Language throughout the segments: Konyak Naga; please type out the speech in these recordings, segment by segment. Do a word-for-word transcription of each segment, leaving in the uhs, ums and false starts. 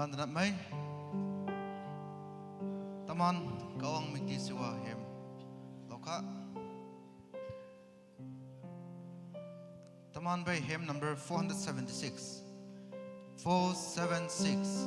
Tanat mai. Taman kawang miti siwa hymn. Loka. Taman bai hymn number four hundred seventy-six. Four seven six.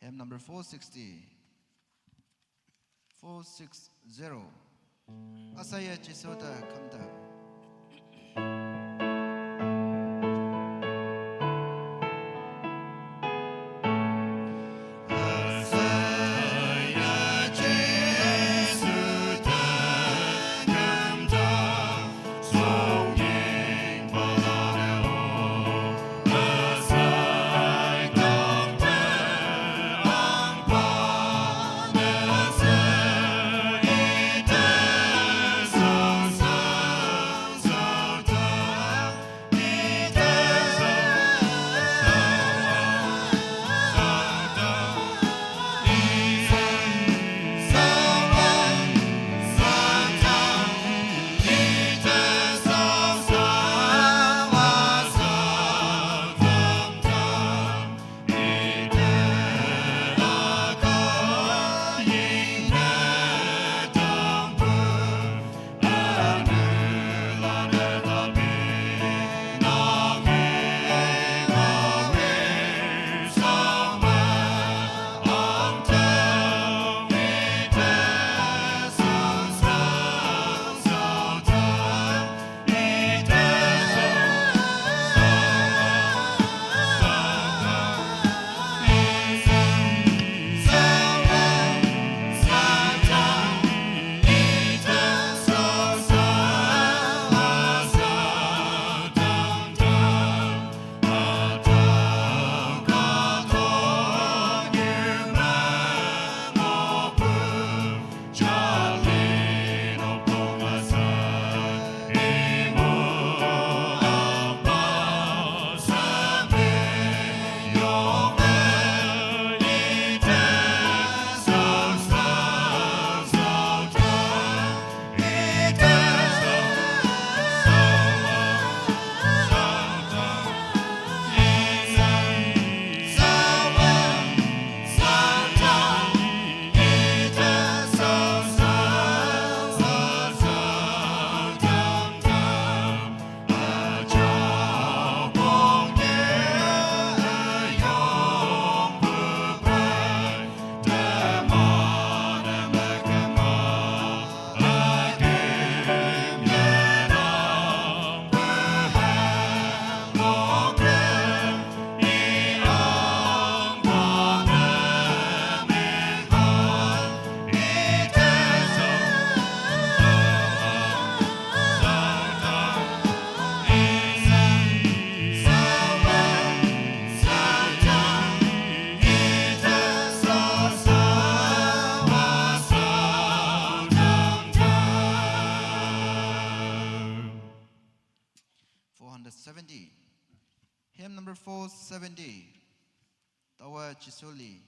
Hymn number four sixty. Four six zero. Asaya Jesu ta kamta. seventy. Hymn number four seventy. Tawa Jisu li.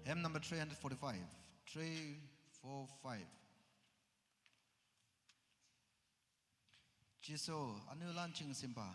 Hymn number three hundred forty-five. Three, four, five. Jisu, anu lan ching simba.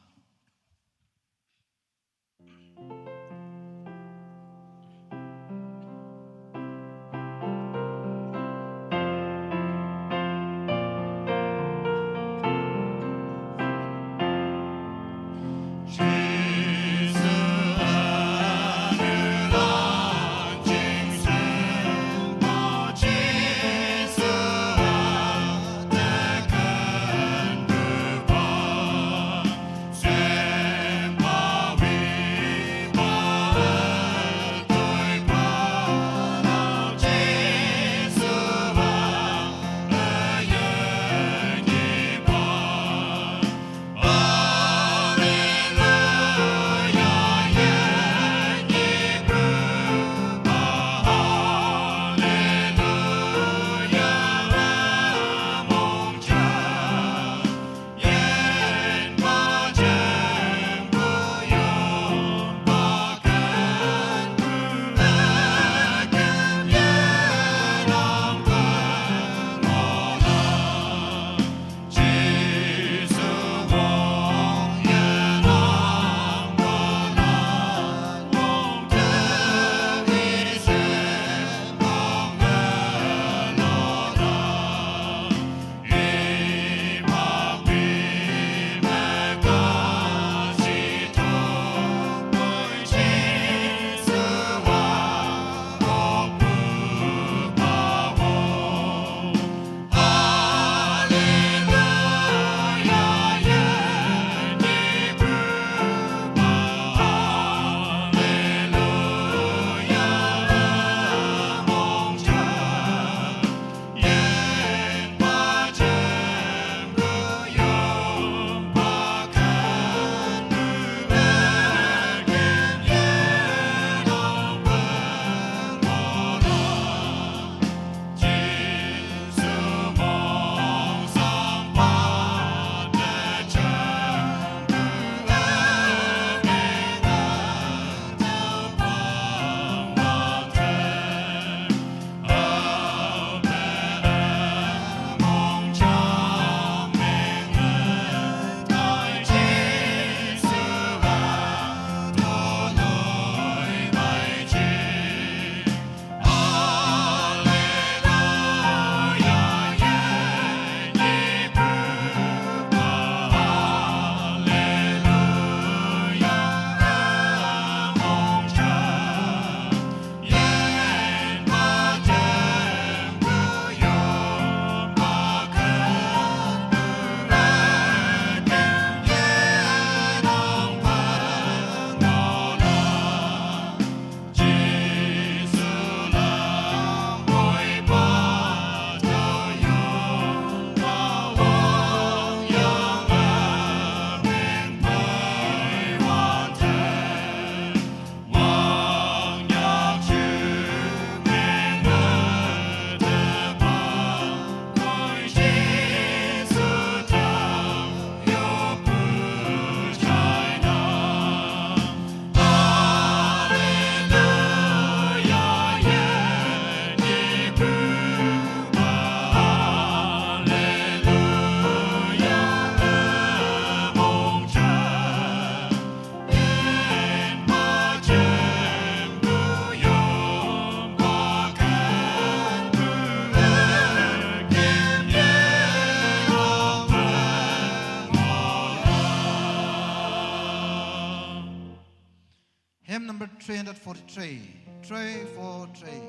Hymn number three hundred forty-three, three four three.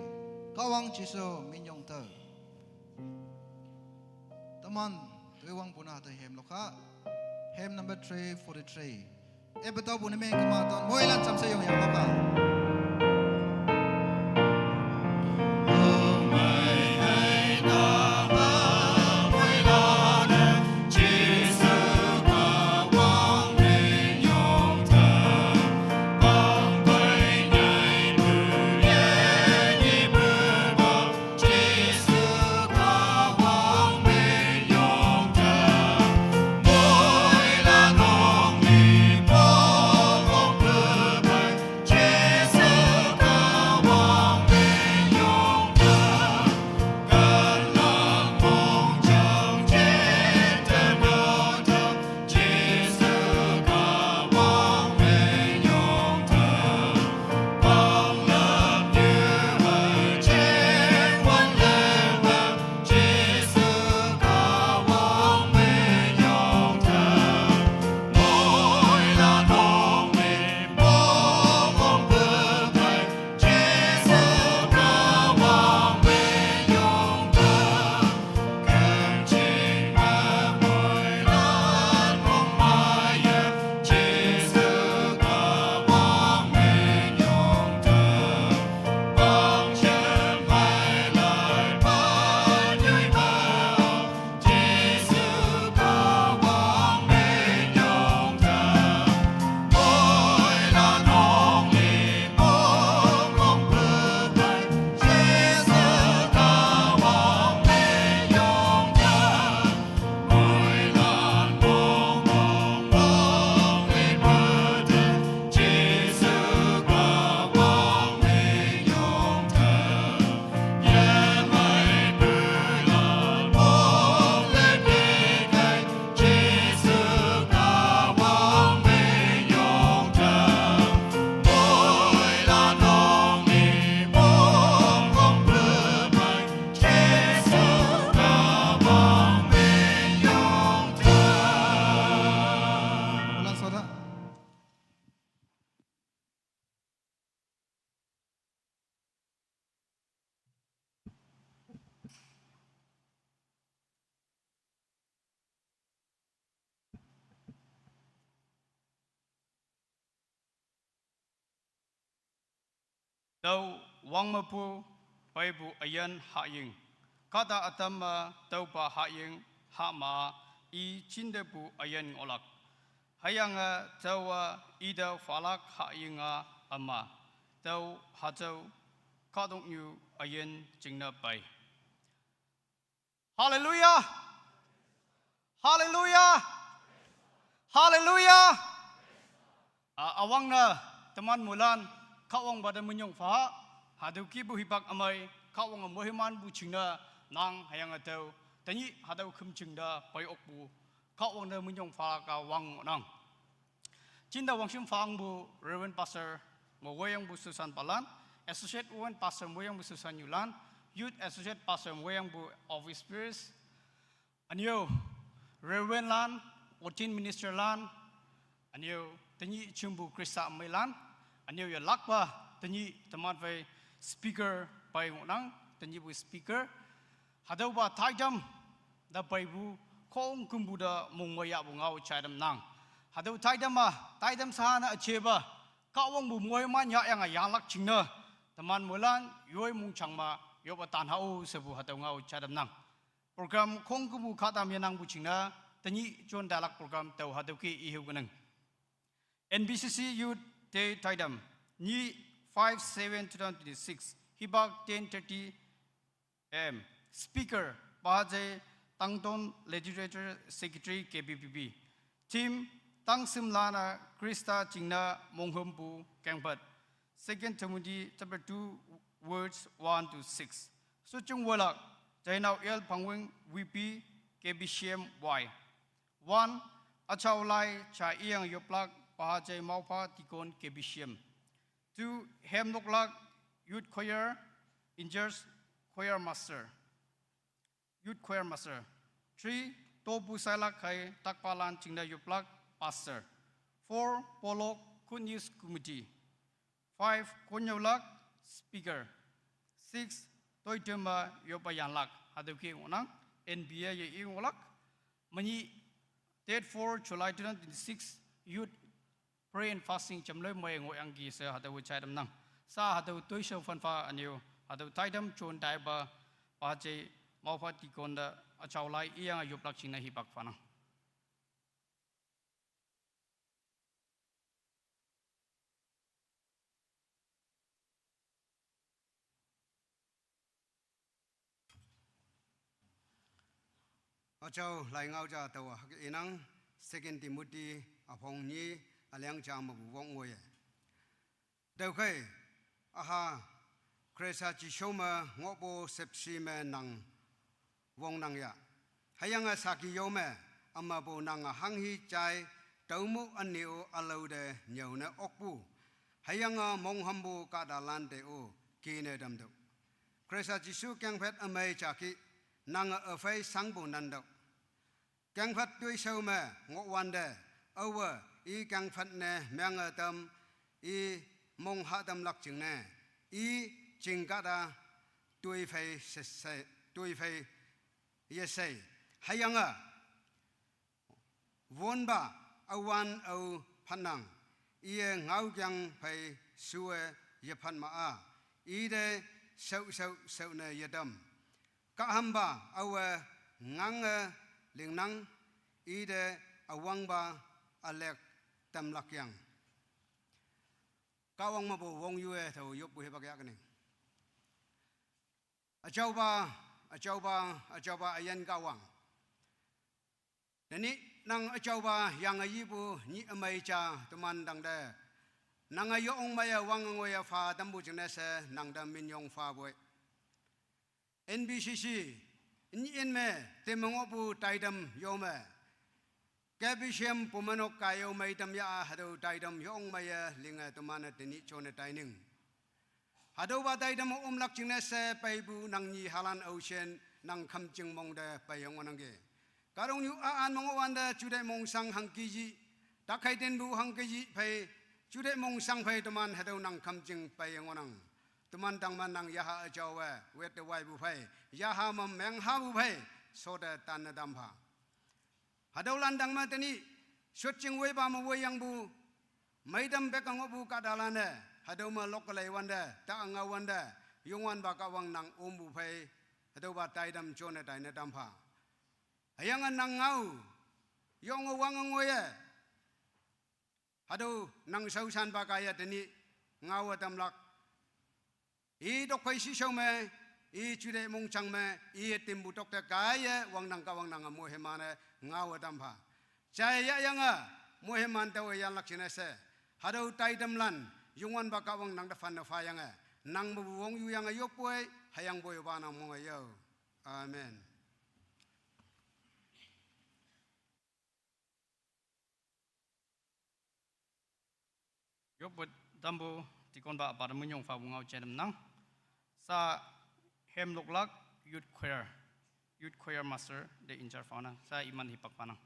Kahwang Jisu minyong tau. Teman, tui wang puna te hymn lokha. Hymn number three forty-three. E betul puna me kema ton. Moilan samse yong yang lokha. Tau wang mapu paipu ayan haying. Kata atam ma tau pa haying ha ma i chinda pu ayan ngolak. Hayang a tau a ida falak haying a ama. Tau hatau kadong yu ayan chingna pai. Haleluya. Haleluya. Haleluya. A, awang na teman mulan, Kahwang bada menyong faha, hadu ki bu hipak amai, Kahwang a mohiman bu chingna, nang hayang atau, tanyi hadau kum chingda, pai ok bu, Kahwang na menyong faha ka wang nang. Chinda wangshim fang bu Reverend Pastor Mo Wayang bu Susan Palan, Associate Reverend Pastor Mo Wayang bu Susan Yulan, Youth Associate Pastor Mo Wayang bu Office Bearers, anyo Reverend lan, Ordained Minister lan, anyo tanyi chimbu Krista amai lan, anyo ya lakba tanyi teman fai speaker pai ngunang, tanyi bu speaker, hadau ba taidam da pai bu kong kumbu da mung maya bu ngau chaidam nang. Hadau taidam ma, taidam sahana acheba, Kahwang bu mohiman ya yang a yang lak chingna, teman mulan, yoi mung chang ma, yo ba tan hau sebu hadau ngau chaidam nang. Program kong kumbu khatam ya nang bu chingna, tanyi chon dalak program tau hadau ki ihu gunang. N B C C Youth Day taidam, ni five seven two thousand twenty-six, hibak ten thirty M. Speaker, Pajai Tangton, Legislature Secretary, K B B B. Theme, Tangsim Lana Krista Chingna Monghumpu Kangpat. Second Timothy chapter two, verse one to six. Suchung Walak, Jainau L Pangwing, V P, K B C M Y. One, Achau Lai, Cha Iang Yoplak, Pajai Maupa, Tikon, K B C M. Two, Hem Noklak, Youth Choir, in charge, Choir Master. Youth Choir Master. Three, Topu Sailak Khai, Takpalan Chingda Yoplak, Pastor. Four, Polok, Good News Committee. Five, Konyaulak speaker. Six, Toitema Yopayanlak. Hatüo ke ngohnang, N B A ye i ngohlak. Menyih, date four July twenty twenty-six, youth prayer and fasting jamloi moi ngohyangki she hatüo jai tamnang. Sa hatüo toishao phanpha ünyu, hatüo taitam jon taipa, paje maopha tikonda üjao lai iyange yoplak jingne hipak phanang. Üjao lai ngao ja taowa hüke inang, Second Timothy üpong nyi, üleng ja mepu wong ngoiye. Tüokhei, üha, Khrista Jesu me ngohpu shüpshe me nang wongnang ya. Hüyange saki yo me, ümapu nange hanghi jai, tüomu üne-o ülao te nyüone okpu. Hüyange monghampu kahtalante-o kene tamtüoh. Khrista Jesu kengphat ümei jaki, nange üphei shangpu nantüoh. Kengphat toishao me ngohwante, aowe i kengphat ne menge tam, i mongha tamlak jingne, i jing kahta toiphei sheshe, toiphei yeshei. Hüyange wonpa üwan ao phanang, iye ngaokeng phei shuwe yephan ma-a, ite shaoshao shaone yetam. Kahhampa aowe ngange lingnang, ite üwangpa ülek tamlak yang. Kahwang mepu wongyue tao yoppu hipak yahkening. Üjaopa, üjaopa, üjaopa üyin Kahwang. Tenyih nang üjaopa yange yipu nyih ümei ja teman tangte, nange yong meiye wang ngoiye pha tampu jingne she nangte minyong phapoi. N B C C, nyih in me, teme ngohpu taitam yo me, K B C M pumeinok kaiyo meitam ya hatüo taitam yong meiye linge teman-e tenyih jone taining. Hatüopa taitam omlak jingne she peipu nang nyi halan aoshin nang khümjing mong te peiye ngohnangki. Kahtoknyu a-an me ngohwante juteih mongshang hangke yi, takhei tenpu hangke yi phei, juteih mongshang phei teman hatüo nang khümjing peiye ngohnang. Teman tangme nang yaha üjaowe wette waipu phei, yaha me menghapu phei, shote tanne tampha. Hatüolan tangme tenyih, shotjing woipa me woiyangpu, meitam peke ngohpu kahtalan-e, hatüo me lokke leiwante, ta ngao wante, Youngwanpa Kahwang nang ompu phei, hatüopa taitam jone taine tampha. Hüyange nang ngao, yonge wange ngoiye, hatüo nang shaoshanpa kaiye tenyih ngaowe tamlak. I tokphei shishao me, i juteih mongjang me, i tempu tokte kaiye wangnang Kahwang nange moiman-e ngaowe tampha. Jai yahyange, moiman taowe yanlak jingne she, hatüo taitamlan, Youngwanpa Kahwang nangte phanne phayange, nang mepu wongyu yange yoppoi, hüyangpoi yopa nang monge yo. Amen. Yoppu tampu tikonpa apa te minyong phapu ngao jai tamnang. Sa hem loklak youth choir, youth choir master te in charge phanang. Sa iman hipak phanang.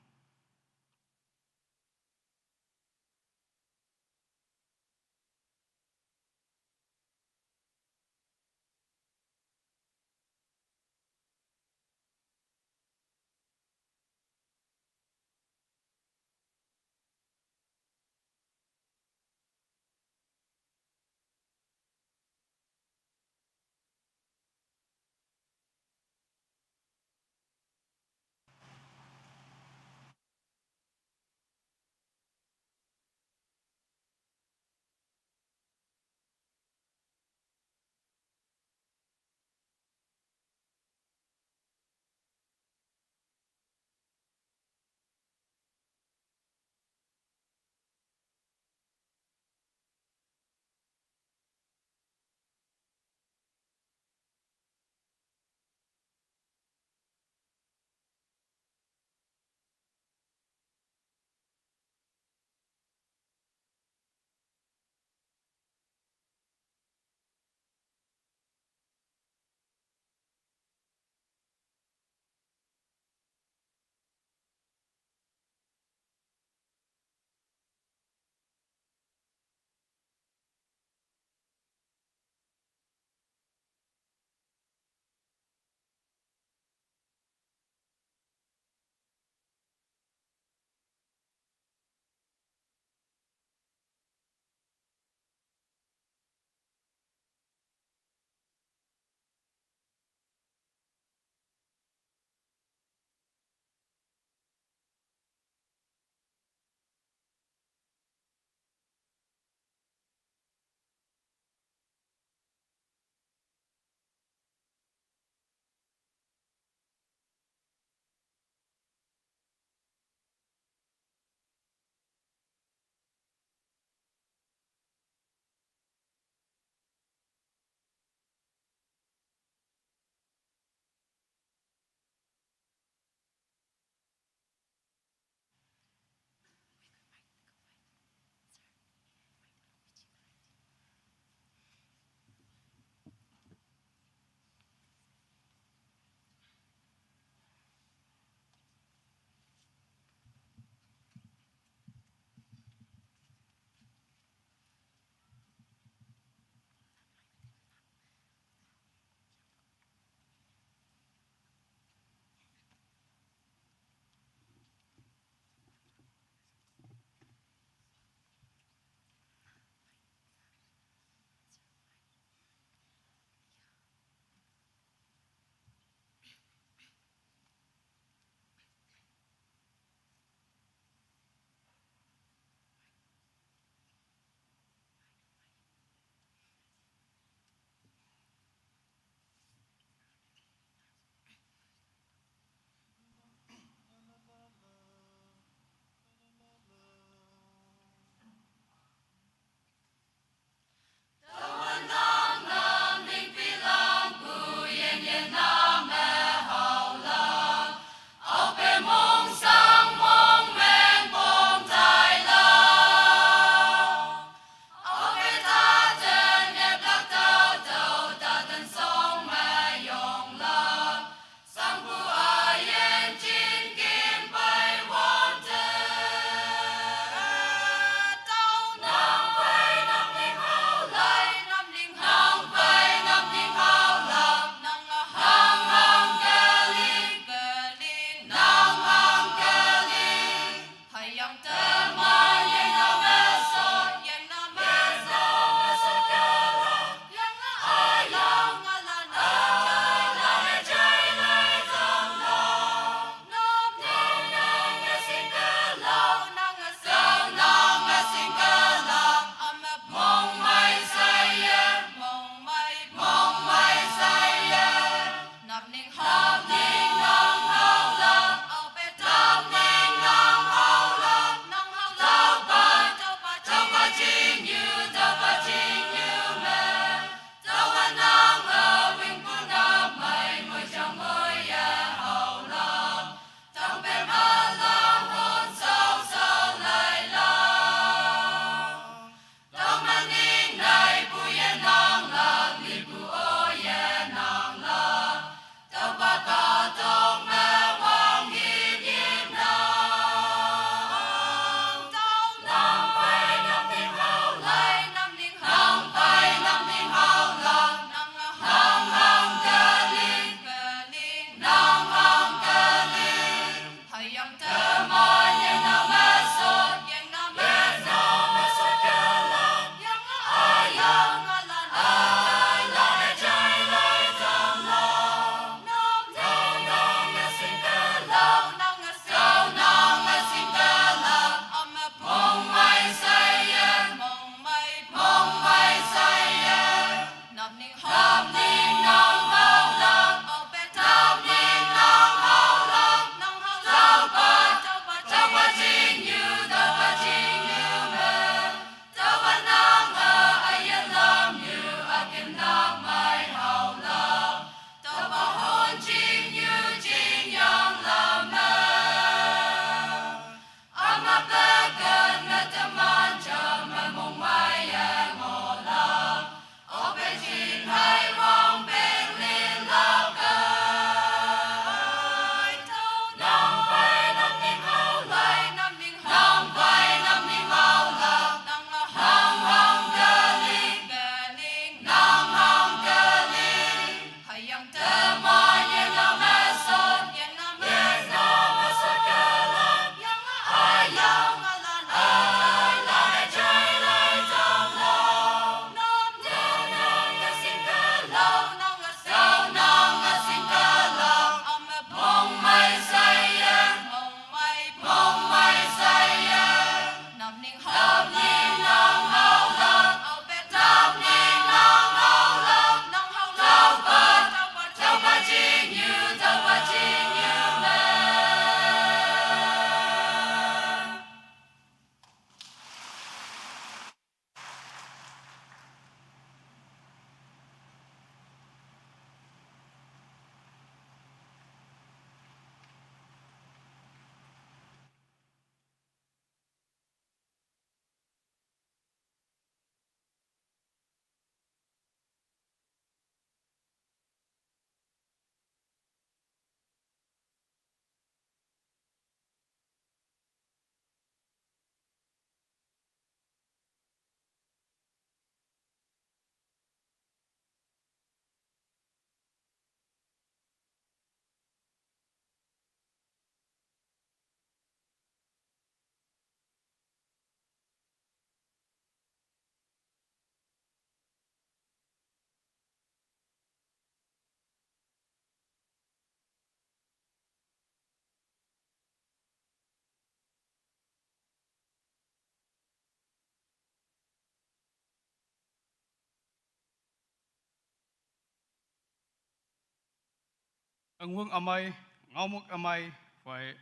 Angwüng amai, ngaomük amai, phai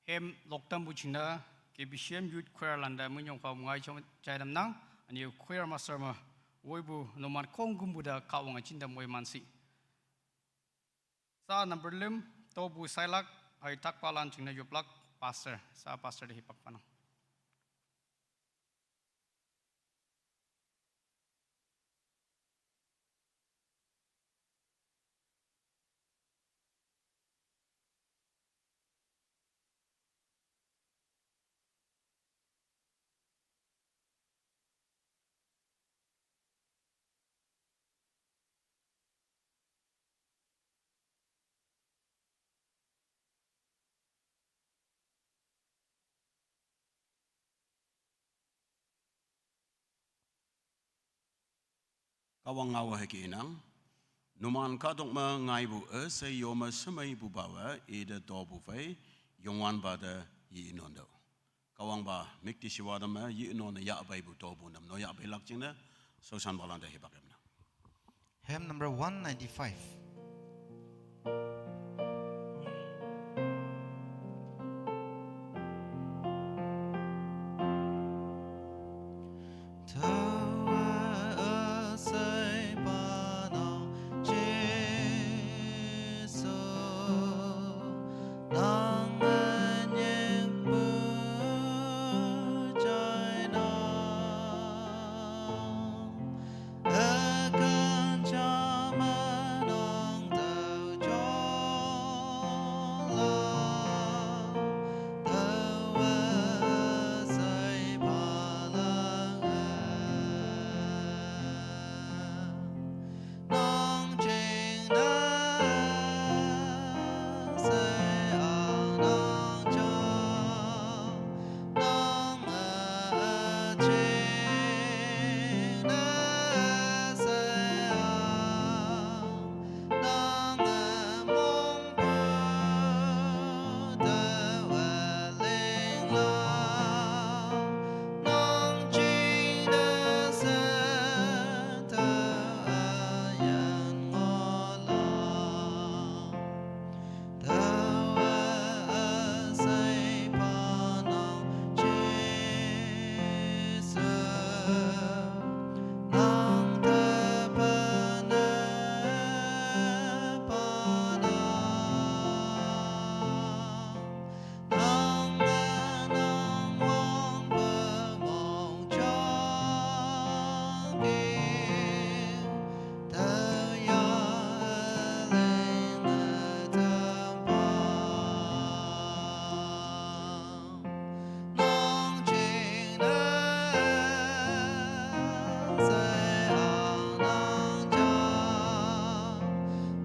hem loktampu jingne, K B C M Youth Choir lante minyong pha ngai chom jaidamnang, ünyi choir master me, woipu numan khongkümpu te Kahwange jindam moimanshi. Sa number lüm, topu sailak, hei takpalan jingne yoplak, pastor, sa pastor te hipak phanang. Kahwang ngao hüke inang. Numan kahtok me ngaipu üshei yome shemeipupawe ite topu phei Youngwanpa te ye-inonto. Kahwangpa müktishiwa tame ye-inone yahpeipu topu nam no yahpeilak jingne, shaoshanpalan te hipak emnang. Hymn number one ninety-five. Taowe üshei phanang Jesu, nang ünyikpu jainang. Üken ja me nang tao jongla, taowe üshei phanang e. Nang jingne she ang nang ja, nang üjingne she ang, nang ümongpu taowe linglang, nang jingne she tao üyin ngohlang. Taowe üshei phanang Jesu, nang te pene phanang. Nang me nang wangpu mongjang king, tao ya ling me tampang. Nang jingne she ang nang ja,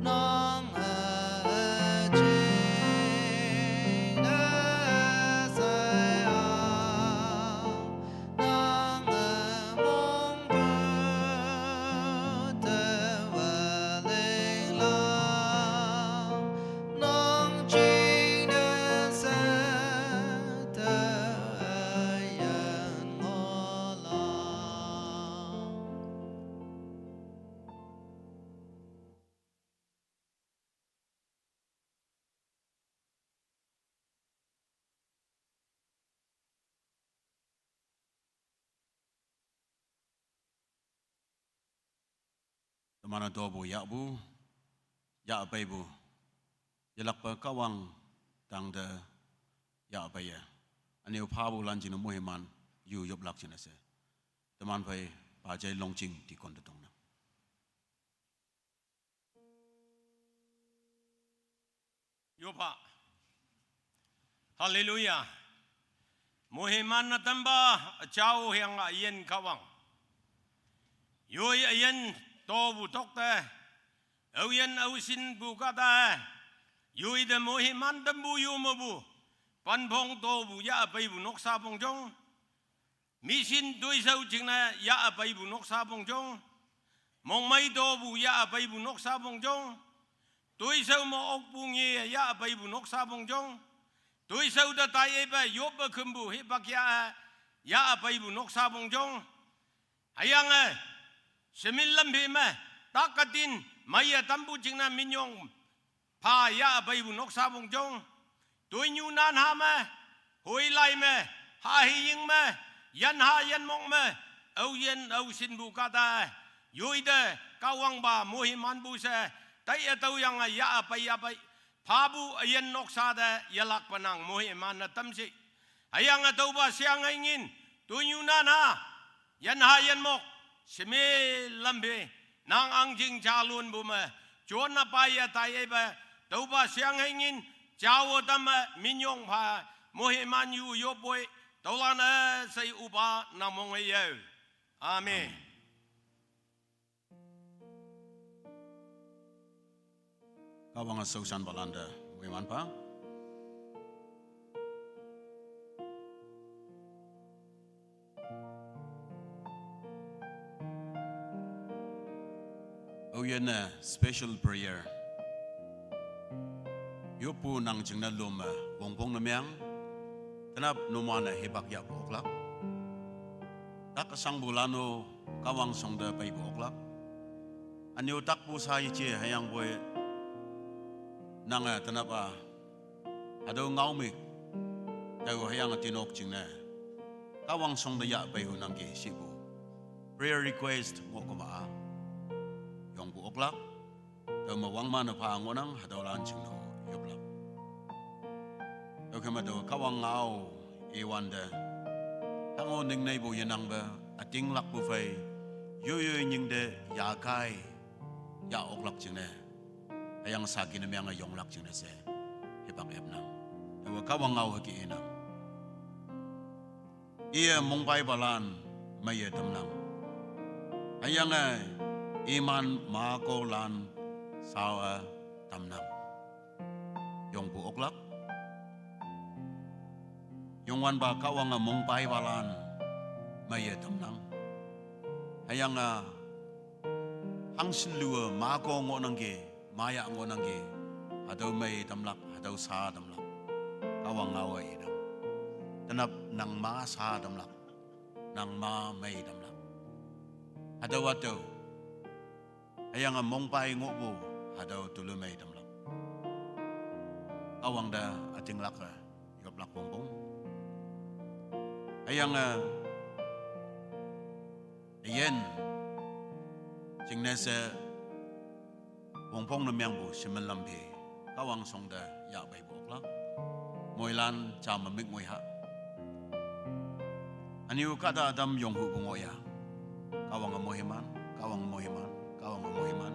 nang üjingne she ang, nang ümongpu taowe linglang, nang jingne she tao üyin ngohlang. Teman-e topu yahpu, yahpeipu, yelakpe Kahwang tangte yahpeiye. Ünyu phapulan jingne moiman yu yoplak jingne she, teman phei pa jai longjing deacon te tongnang. Yopha. Haleluya. Moiman-e tampa üjao hüyange üyin Kahwang, yoi üyin topu tokte, aoyin aoshinpu kahta, yoi te moiman tampu yu mepu, panphong topu yahpeipu noksa pongjong, mission toishao jingne yahpeipu noksa pongjong, mongmei topu yahpeipu noksa pongjong, toishao me okpu nge yahpeipu noksa pongjong, toishao te tai-e pe yoppe khümpu hipak ya-e yahpeipu noksa pongjong, hüyange shemin lam phe me tak katin meiye tampu jingne minyong pha yahpeipu noksa wongjong, toinyu nanha me, hoilai me, ha hiying me, yanha yanmok me, aoyin aoshinpu kahta, yoite, Kahwangpa moimanpu she, taiye tüoyange yahpei yahpei, phapu üyin noksa te yelakpe nang moiman-e tamshi. Hüyange tüopa sheyange ngin, toinyu nanha, yanha yanmok, sheme lam phe, nang ahngching jalonpu me, jonna paiye taiyeipe, tüopa sheyange ngin, jao tamme minyong pha, moiman yu yoppoi, tüolan-e shei üpa nang monge yao. Amen. Kahwange shaoshanpalan te moiman pha. Aoyinne special prayer. Yoppu nang jingne lom me, wongpong ne meang, tenap numan-e hipak yahpu oklak. Tak shangpulan-o, Kahwang shong te peipu oklak. Ünyu takpu sa yeje hüyangpoi, nange tenap-a, hatüo ngaomük, tao hüyange tinok jingne, Kahwang shong te yahpei hu nangki shipu, prayer request ngohkema-a, yongpu oklak. Tüome wangman-e pha ngohnang, hatüolan jingne yoplak. Tüokheme tao Kahwang ngao iwante, hango ningneipu yenangpe, ütinglakpu phei, yoiyoi nying te, yakai, yah oklak jingne, hüyange saki ne meange yonglak jingne she, hipak epnang. Taowe Kahwang ngao hüke inang. Iye mongpaipalan meiye tamnang. Hüyange iman makolan shaowe tamnang. Yongpu oklak. Youngwanpa Kahwange mongpaipalan meiye tamnang. Hüyange hangshin luwe mako ngohnangki, maya ngohnangki, hatüo mei tamlak, hatüo sha tamlak. Kahwang ngaowe inang. Tenap nang ma sha tamlak, nang ma mei tamlak. Hatüo hatüo. Hüyange mongpai ngohpu, hatüo tulu mei tamlak. Kahwang te ütinglak-e, yoplak wongpong. Hüyange, üyin, jingne she, wongpong ne meangpu shemen lam phe, Kahwang shong te yahpeipu oklak. Moilan ja me mük ngoi ha. Ünyu kahta ütam yonghupu ngoh ya. Kahwange moiman, Kahwange moiman, Kahwange moiman,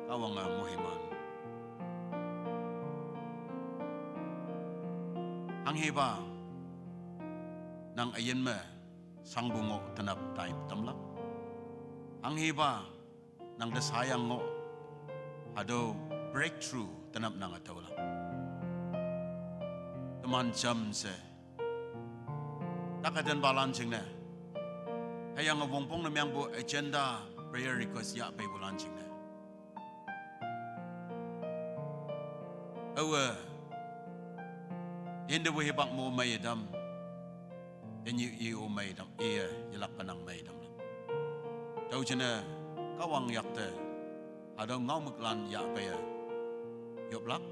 Kahwange moiman. Hanghepa, nang üyin me, shangpu ngoh tenap tai tamlak. Hanghepa, nang te sayang ngoh, hatüo breakthrough tenap nange tüolak. Teman jamshe, tak ütenpalan jingne, hüyange wongpong ne meangpu agenda prayer request yahpeipulan jingne, aowe, yintepu hipak mo meiye tam, tenyih i-o mei tam, iye yelakpe nang mei tamlak. Tüo jingne, Kahwang yakte, hatüo ngaomüklan yahpeiye, yoplak.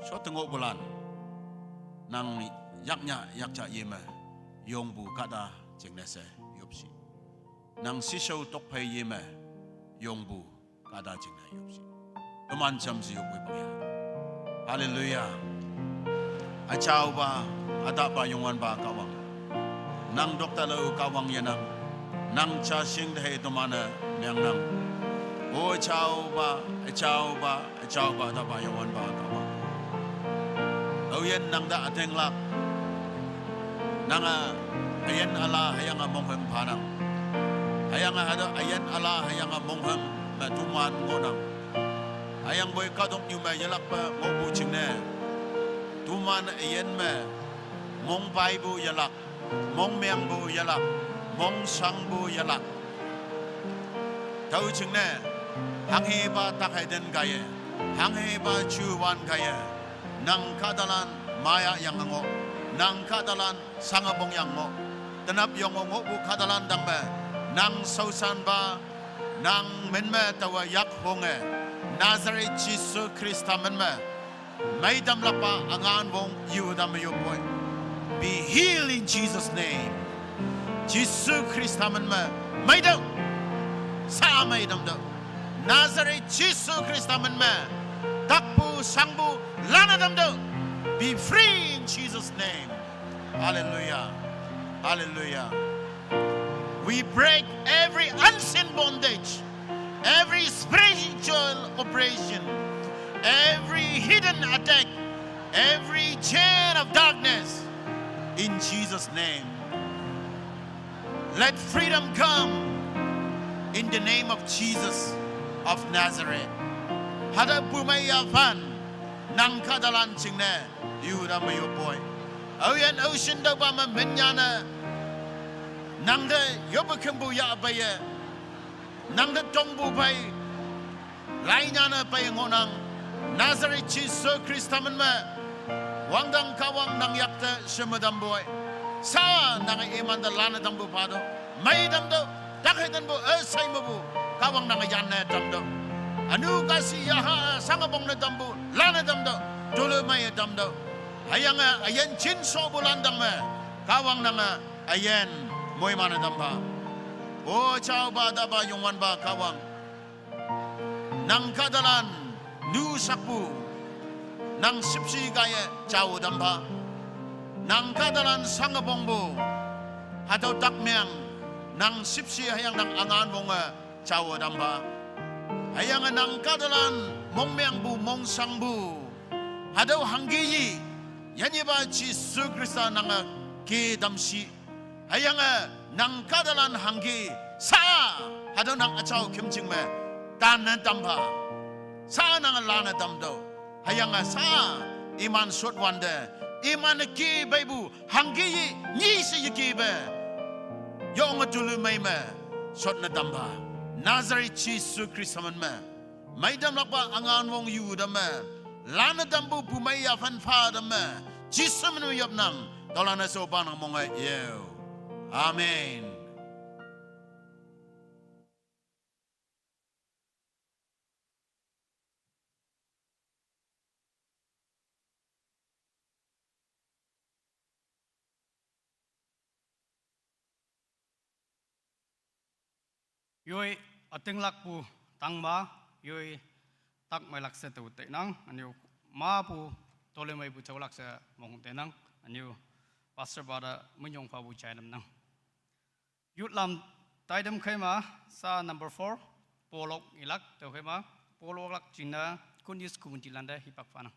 Shotte ngohpulan, nang yaknyah yakjah yeme, yongpu kahta jingne she yopshi. Nang shishao tokphei yeme, yongpu kahta jingne yopshi. Teman jamshe yopwe pangya. Hallelujah. Üjaopa, ütahpa Youngwanpa Kahwang, nang toktailak-o Kahwang yenang. Nang ja shing te hei teman-e meangnang. O üjaopa, üjaopa, üjaopa, ütahpa Youngwanpa Kahwang, aoyin nang te ütinglak. Nange üyin üla hüyange monghüm phanang. Hüyange hatüo üyin üla hüyange monghüm me toman ngohnang. Hüyangpoi kahtoknyu me yelakpe ngohpu jingne, toman üyin me mongpaipu yelak, mongmeangpu yelak, mongshangpu yelak. Tüo jingne, hanghepa tak hei ten kaiye, hanghepa juwan kaiye, nang kahtalan maya yange ngoh, nang kahtalan shange pongyange ngoh, tenap yonge ngohpu kahtalan tangme, nang shaoshanpa, nang min me taowe yakhonge, Nazareth Jisu Khrista min me. Meidam lakpa angan wong yu dam yo boy. Be healed in Jesus' name. Jisu Khrista min me. Meidam. Sa meidam do. Nazareth Jisu Khrista min me. Takpu sangpu lana dam do. Be free in Jesus' name. Hallelujah. Hallelujah. We break every unseen bondage, every spiritual oppression, every hidden attack, every chain of darkness in Jesus' name. Let freedom come in the name of Jesus of Nazareth. Hada pumai afan nang kadalan chingne yu dam yo boy. Au yan au shin dau ba ma menyana. Nang de yoba kembu ya abaye. Nang de tongbu bai. Lainyana bai ngonang. Nazareth Jisu Khrista min me. Wangdang Kahwang nang yakte shema dam boy. Sa nang iman de lana dam bu pado. Mai dam do. Takhai dan bu esai mabu. Kahwang nang yan ne dam do. Anu kasi yaha sangabong ne dam bu. Lana dam do. Tulu mai dam do. Hayang a ayan chin so bu landang me. Kahwang nang a ayan moi mana dam ba. O chao ba da ba yongwan ba Kahwang. Nang kadalan nu sakpu. Nang sipsi kaya chao dam ba. Nang kadalan sangabong bu. Hatau takmyang. Nang sipsi hayang nang angan wong a chao dam ba. Hayang a nang kadalan mongmyang bu mongsang bu. Hatau hanggi yi. Yanyi ba Jisu Khrista nang a ke dam si. Hayang a nang kadalan hanggi sa. Hatau nang achao kimching me. Tan ne dam ba. Sa nang lana dam do. Hayang a sa. Iman sot wande. Iman ki bai bu. Hanggi yi. Nyi si yi ki be. Yong a tulu mai me. Sot ne dam ba. Nazareth Jisu Khrista min me. Mai dam lakpa angan wong yu dam me. Lana dam bu pumai afan fa dam me. Jisu min me yop nang. Tolana so ba nang mong a yo. Amen. Yoi ating lakpu tang ma, yoi tak mai lakse tu te nang, anyu ma pu tole mai pu chau lakse mong te nang, anyu pastor bada munyong pa bu chai nam nang. Youth lam taidam khaima sa number four, polok ilak tau khaima, polok lak chingna kun yus kumunti landa hipak fanang.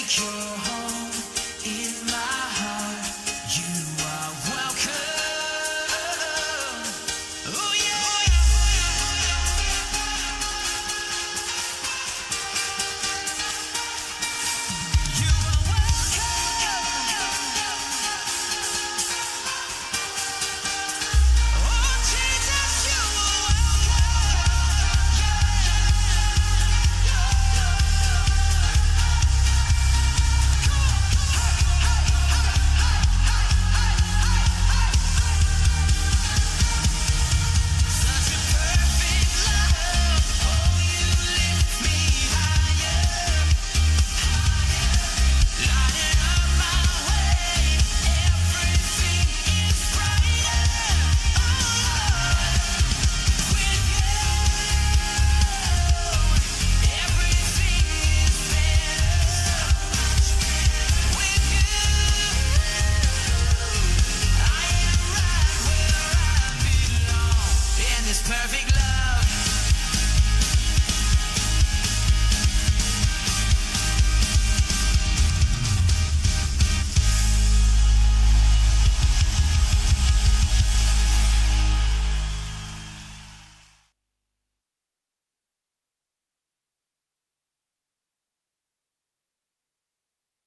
You're home in my heart. You are welcome. Oh, yeah. You are welcome. Oh, Jesus, you are welcome. Such a perfect love. Oh, you lift me higher, higher, lighting up my way. Everything is brighter, oh Lord, with you. Everything is better with you. I am right where I belong in this perfect love.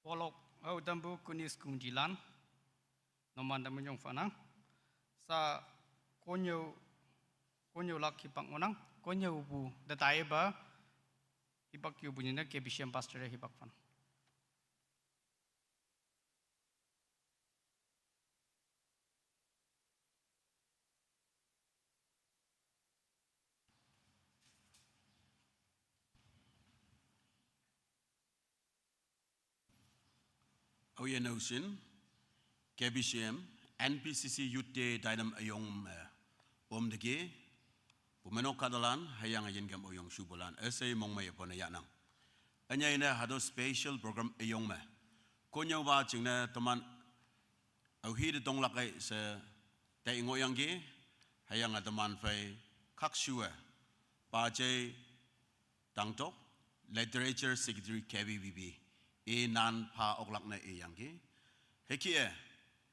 Polok, au dambu kunis kung dilan. Noman dambu nyong fanang. Sa konyo, konyo lak hipak ngonang. Konyo bu datai ba. Hipak yu bu nina K B C M pastor hipak fan. Au ye nausin, K B C M, N P C C Youth Day dainam ayong me, om degi, bu menok kadalan, hayang ayin gam ayong subulan, esei mong me yapon ya nang. Anya ina hado special program ayong me. Konyo ba chingne teman, au hi de tong lakai se, tai ngo yang gi, hayang a teman fai, kak shua, pa jai, Tangtok, Literature Secretary K B B B, e nan pa oklak na e yang ki. Heki e,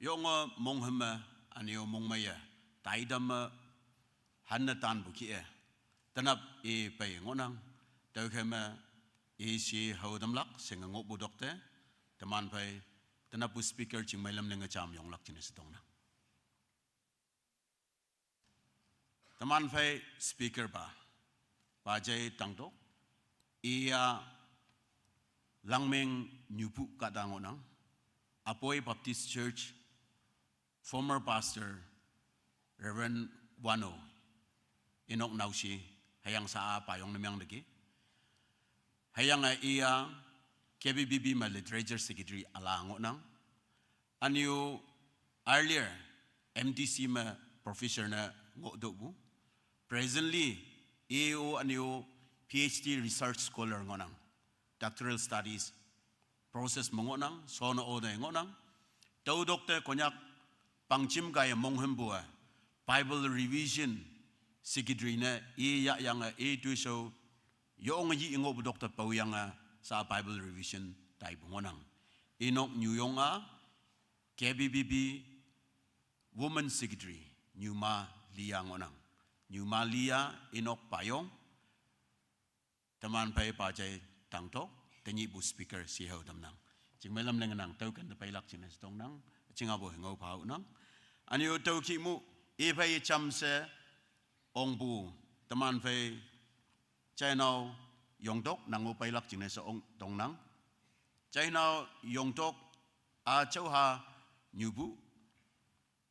yong a mong hema, anio mong maya, taidam ma, han na tan bu ki e. Tanap e pai ngonang, tau hema, e si hau dam lak, sing ngok bu dokte, teman pai, tanap bu speaker ching mai lam lenga cham yong lak chine setong na. Teman fai speaker ba, Pajai Tangtok, ia Langmeng Nyupu kada ngonang, Apoi Baptist Church, former pastor, Reverend Wano, Inok Nausi, hayang sa a payong nemiang degi. Hayang a ia K B B B ma literature secretary ala ngonang, Aniu earlier M D C ma professor na ngo do bu. Presently, E O aniu P H D research scholar ngonang. Doctoral studies process mengonang, sono o dai ngonang. Tau dokte Konyak pangchim kaya monghem bua. Bible revision secretary na e ya yang a e tu so yong yi ngo bu dokte pau yang a sa Bible revision tai bu ngonang. Inok New Yong a K B B B Women Secretary, Nyuma Lia ngonang. Nyuma Lia Inok Payong, teman pai Pajai Tangtok, tenyi bu speaker si hau tamnang. Ching melam lengenang, tau kan tepai lak ching setong nang, ching abo ngau pau nang. Ani u tau ki mu, e pai cham se, ong bu, teman pai, chai nau, yong tok, nang u pai lak ching se ong tong nang. Chai nau, yong tok, a chau ha, nyu bu,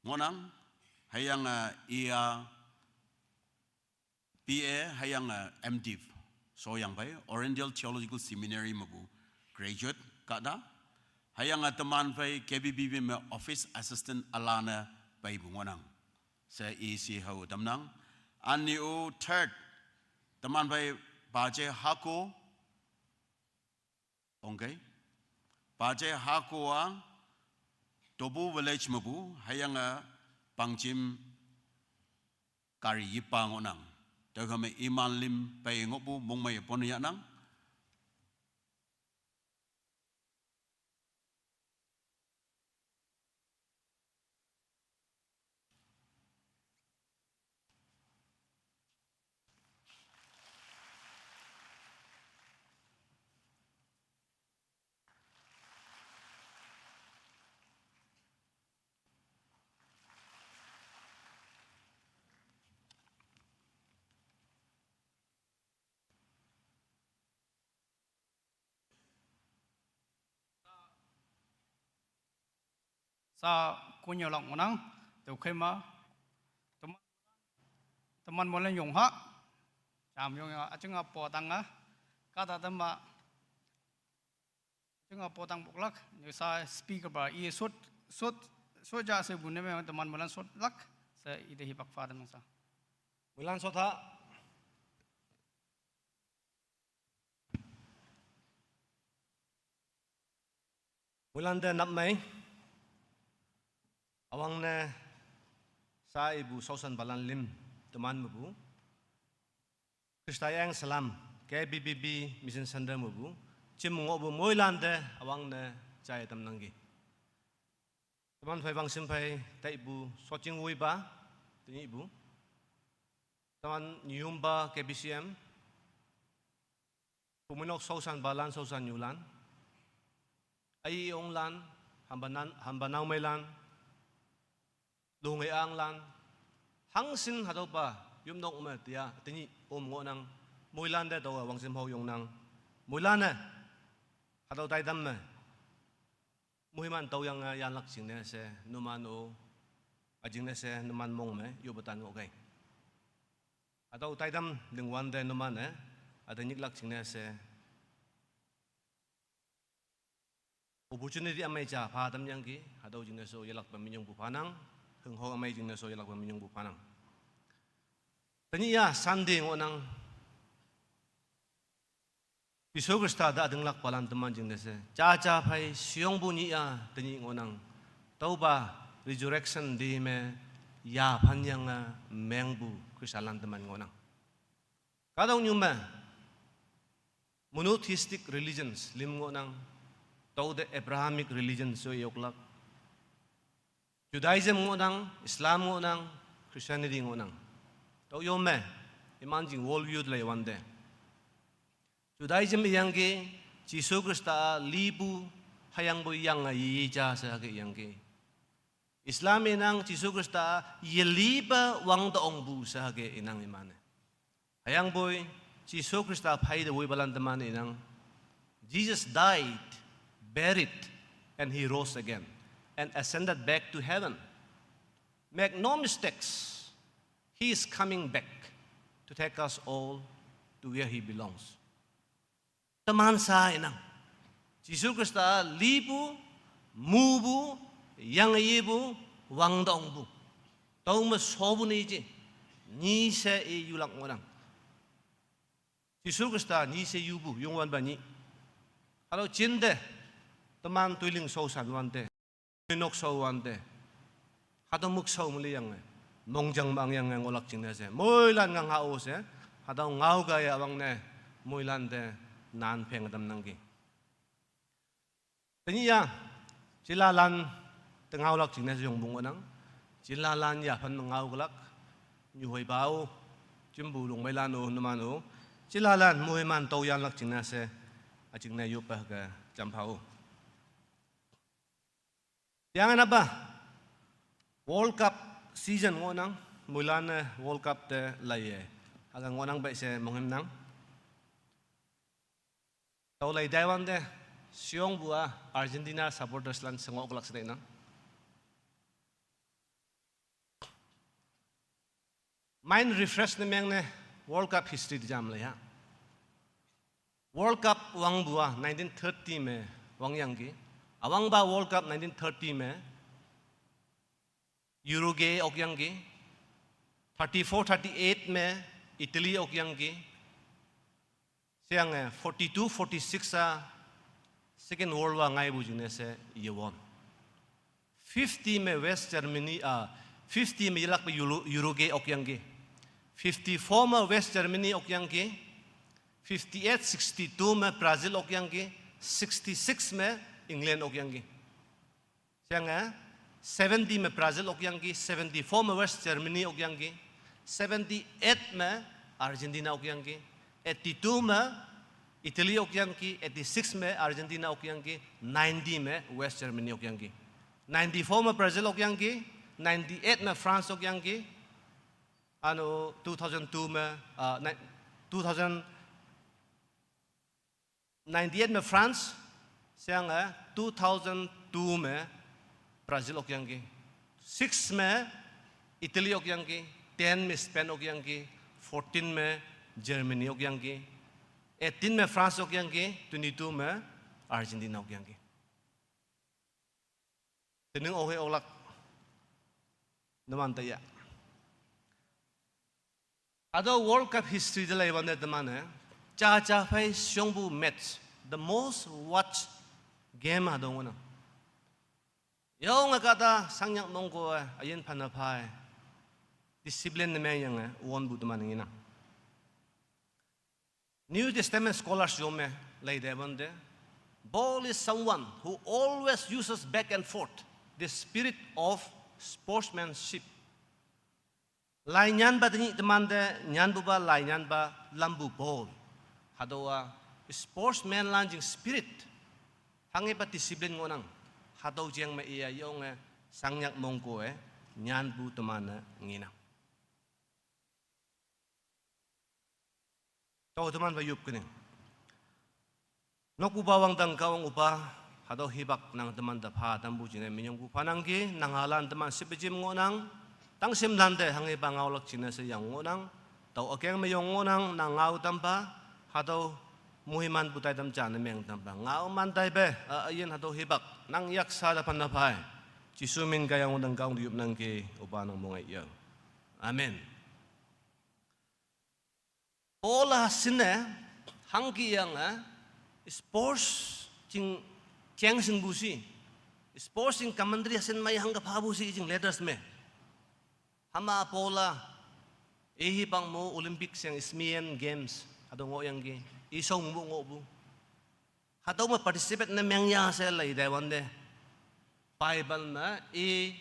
ngonang, hayang a ia P A, hayang a M Div, so yang pai, Oriental Theological Seminary mabu, graduate kada, hayang a teman pai K B B B me office assistant alana pai bu ngonang. Se isi hau tamnang, ani u third, teman pai Pajai Hako, Ongkai. Pajai Hakoa, Tobu village mabu, hayang a pangchim kari yipa ngonang. Tau kame iman lim pai ngobu mongmai pon ya nang. ta kunyo lak ngonang, tüokhei ma, teman, teman moilan yong ha, jam yong ya, ajing apo tang a, kahta tama, ajing apo tang boklak, nyisa speaker ba, iye sot, sot, sot ja she bu ne me teman moilan sot lak, she ite hipak fa teman sa. Moilan sot ha. Moilan te nap mei. Üwangne sa ipu shaoshanpalan lüm teman mepu. Khrista yang salam, K B B B Mission Center mepu. Jim ngohpu moilan te üwangne jai tamnangki. Teman phei wangshim phei taipu Soching Woipa, tenyihpu. Teman nyumpa K B C M. Pumeinok shaoshanpalan, shaoshan nyulan. Ayi onglan, hampa nan, hampa naomeilan. Lunge anglan. Hangshin hatüopa, yopnok me tia, tenyih om ngohnang. Moilan te tüowa wangshim hao yongnang. Moilan-e, hatüo taitam me. Moiman tüoyange yanlak jingne she, numan-o, üjingne she, numan mong me, yoppe tan ngohkei. Hatüo taitam lingwante numan-e, üte nyiklak jingne she, opportunity ümei ja pha tamyangki, hatüo jingne she yelakpe minyongpu phanang, hünghao ümei jingne she yelakpe minyongpu phanang. Tenyih ya Sunday ngohnang, Jesu Khrista te ütinglakpalan teman jingne she, jaja phei sheyongpu nyih ya tenyih ngohnang, tüopa resurrection day me yaphanyange mengpu Khristalan teman ngohnang. Kahtoknyu me monotheistic religions lüm ngohnang, tüote Abrahamic religions she yoklak. Judaism ngohnang, Islam ngohnang, Christianity ngohnang. Tüo yo me, iman jing world view te leiwante, Judaism iyangki, Jesu Khrista lipu, hüyangpoi yange yeyeja she hüke iyangki. Islam inang Jesu Khrista yelipa wangte ongpu she hüke inang iman-e. Hüyangpoi Jesu Khrista phei te woipalan teman inang, Jesus died, buried, and he rose again, and ascended back to heaven. Make no mistakes, he is coming back to take us all to where he belongs. Teman sa inang, Jesu Khrista lipu, mupu, yange yepu, wangte ongpu. Tüome shopu ne je, nyi she i yulak ngohnang. Jesu Khrista nyi she yupu, Youngwanpa nyih. Hatüo jinte, teman toiling shaoshan wante, nok shao wante, hatüo mük shao me liyange, mongjang me angyange ngohlak jingne she, moilan ngang ha-o she, hatüo ngao kaiye üwangne, moilan te, nan pheng tamnangki. Tenyih ya, jilalan te ngaolak jingne she yongpu ngohnang, jilalan yaphan me ngaoklak, nyuhoipa-o, jimpu lungmeilan-o, numan-o, jilalan moiman tüo yanlak jingne she, üjingne yoppe hüke jampha-o. Yange napa, World Cup season ngohnang, moilan-e World Cup te laiye, hüke ngohnang pei she monghümnang. Tüo lei taiwante, sheyongpu-a Argentina supporters lan she ngohlak she tainang. Mind refresh ne mengne World Cup history te jam lei ha. World Cup wangpu-a nineteen thirty me wangyangki. Üwangpa World Cup nineteen thirty me Uruguay okyangki. Thirty-four thirty-eight me Italy okyangki. Sheyange forty-two forty-six-a Second World War ngaipu jingne she yewon. Fifty me West Germany, ah, fifty me yelakpe Uru-, Uruguay okyangki. Fifty-four me West Germany okyangki. Fifty-eight sixty-two me Brazil okyangki. Sixty-six me England okyangki. Sheyange, seventy me Brazil okyangki, seventy-four me West Germany okyangki, seventy-eight me Argentina okyangki, eighty-two me Italy okyangki, eighty-six me Argentina okyangki, ninety me West Germany okyangki. Ninety-four me Brazil okyangki, ninety-eight me France okyangki, üno two thousand two me, ah, ni-, two thousand, ninety-eight me France, sheyange two thousand two me Brazil okyangki. Six me Italy okyangki. Ten me Spain okyangki. Fourteen me Germany okyangki. Eighteen me France okyangki. Twenty-two me Argentina okyangki. Tening ohe olak numan taya. Hatüo World Cup history te leiwante teman-e, cha cha phei shongpu match, the most watch game hatüo ngohnang. Yonge kahta shangnyak mongko-e, üyin phanne pha-e, discipline ne mengyange wonpu teman ngenang. New Testament scholars yome leite wante, Paul is someone who always uses back and forth the spirit of sportsmanship. Lai nyanpa tenyih temante nyanpupa lai nyanpa lampu Paul. Hatüowa sportsman lan jing spirit. Hanghepa discipline ngohnang. Hatüo jeng me iya yonge shangnyak mongko-e nyanpu teman-e ngenang. Tao teman pha yop kening. Nokpupa wangdang Kahwang üpa, hatüo hipak nang teman te pha tampu jingne minyongpu phanangki, nang halan teman sipejim ngohnang, tangshimlan te hanghepa ngaolak jingne she yang ngohnang, tao ükeng me yong ngohnang, nang ngao tampa, hatüo moimanpu taitam jane meng tampa, ngao man taipe, a, üyin hatüo hipak, nang yaksa te phanne pha-e. Jesu min kaiyange wangdang Kahwang te yopnangki, üpa nang mongai yao. Amen. Paul-a shinne, hangki yange, sports jing jeng shingpu shi, sports jing commentary hashin mei hangke phapu shi jing letters me. Hüma Paul-a, i hipak mo Olympics yang Isthmian Games, hatüo ngohyangki, i shongpu ngohpu. Hatüo me participate ne mengya she lei taiwante. Bible me i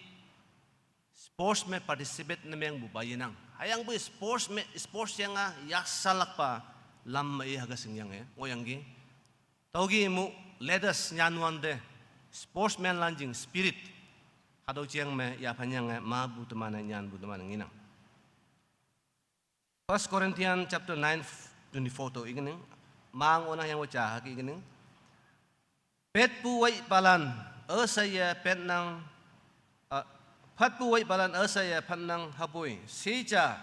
sports me participate ne mengpupa yenang. Hüyangpoi sports me, sports yange yasalakpa lam me i hüke shingyange ngohyangki. Tüoki mu letters nyanwante sportsman lan jing spirit. Hatüo jeng me yaphanyange mapu teman-e nyanpu teman-e ngenang. First Corinthians chapter nine, twenty-four to ikining. Mang onang yang wacha haki ikining. Petpu waipalan, üsheiye petnang, ah, phatpu waipalan üsheiye phatnang hüpoi, sheja,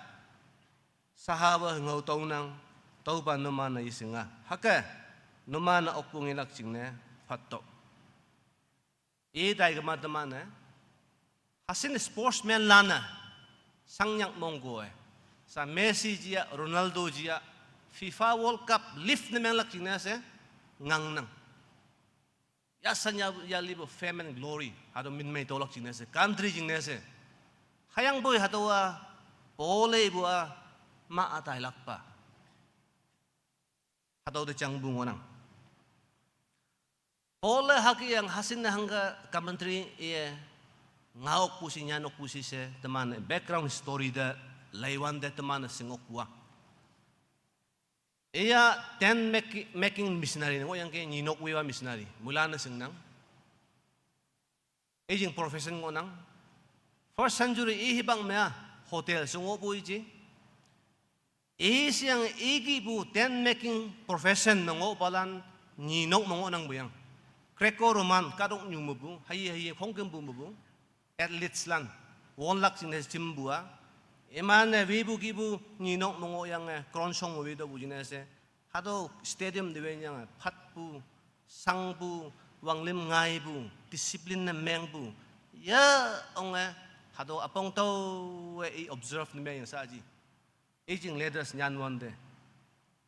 sahawe ngao tonang, tüopa numan-e yeshinga, hüke, numan-e okpu ngelak jingne, phatto. I tai kema teman-e, hashin sportsman lan-e, shangnyak mongko-e, sa Messi ji-a, Ronaldo ji-a, FIFA World Cup live ne menglak jingne she, ngangnang. Yasan ya, ya lipu fame and glory, hatüo minmei tolak jingne she, country jingne she. Hüyangpoi hatüowa, Paul-e ipu-a, ma-a tailakpa. Hatüo te jangpu ngohnang. Paul-e hüke yang hashinne hangke commentary iye ngaokpu shi nyanokpu shi she teman background story te leiwante teman-e shingokpu-a. Iya tent making missionary ne ngohyangki, nyinok wiwa missionary. Moilan-e shingnang. I jing profession ngohnang. First century i hipak me-a hotel she ngohpu iji. I sheyange i kihpu tent making profession me ngohpalan nyinok me ngohnangpu yang. Greco-Roman kahtoknyu mepu, haiye haiye khongkümpu mepu, athletes lan, wonlak jingne jimpu-a. Iman-e wipu kihpu nyinok me ngohyange, crown shong me witopu jingne she. Hatüo stadium te wenyange, phatpu, shangpu, wanglim ngaipu, discipline ne mengpu. Ya onge, hatüo üpong taowe i observe ne meng yang saji. I jing letters nyanwante,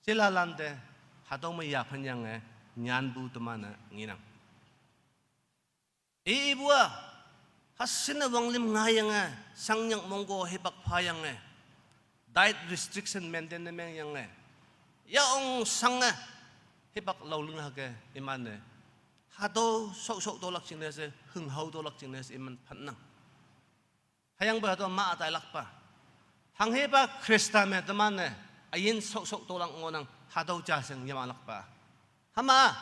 jilalante, hatüo me yaphanyange, nyanpu teman-e ngenang. I ipu-a, hashinne wanglim ngaiyange, shangnyak mongko hipak phayange, diet restriction maintain ne mengyange, ya ong shange, hipak laoling hüke iman-e. Hatüo shoksho tolak jingne she, hünghao tolak jingne she iman phatnang. Hüyangpoi hatüo ma-a tailakpa. Hanghepa Khrista me teman-e, üyin shoksho tolak ngohnang, hatüo ja shing yemahlakpa. Hüma,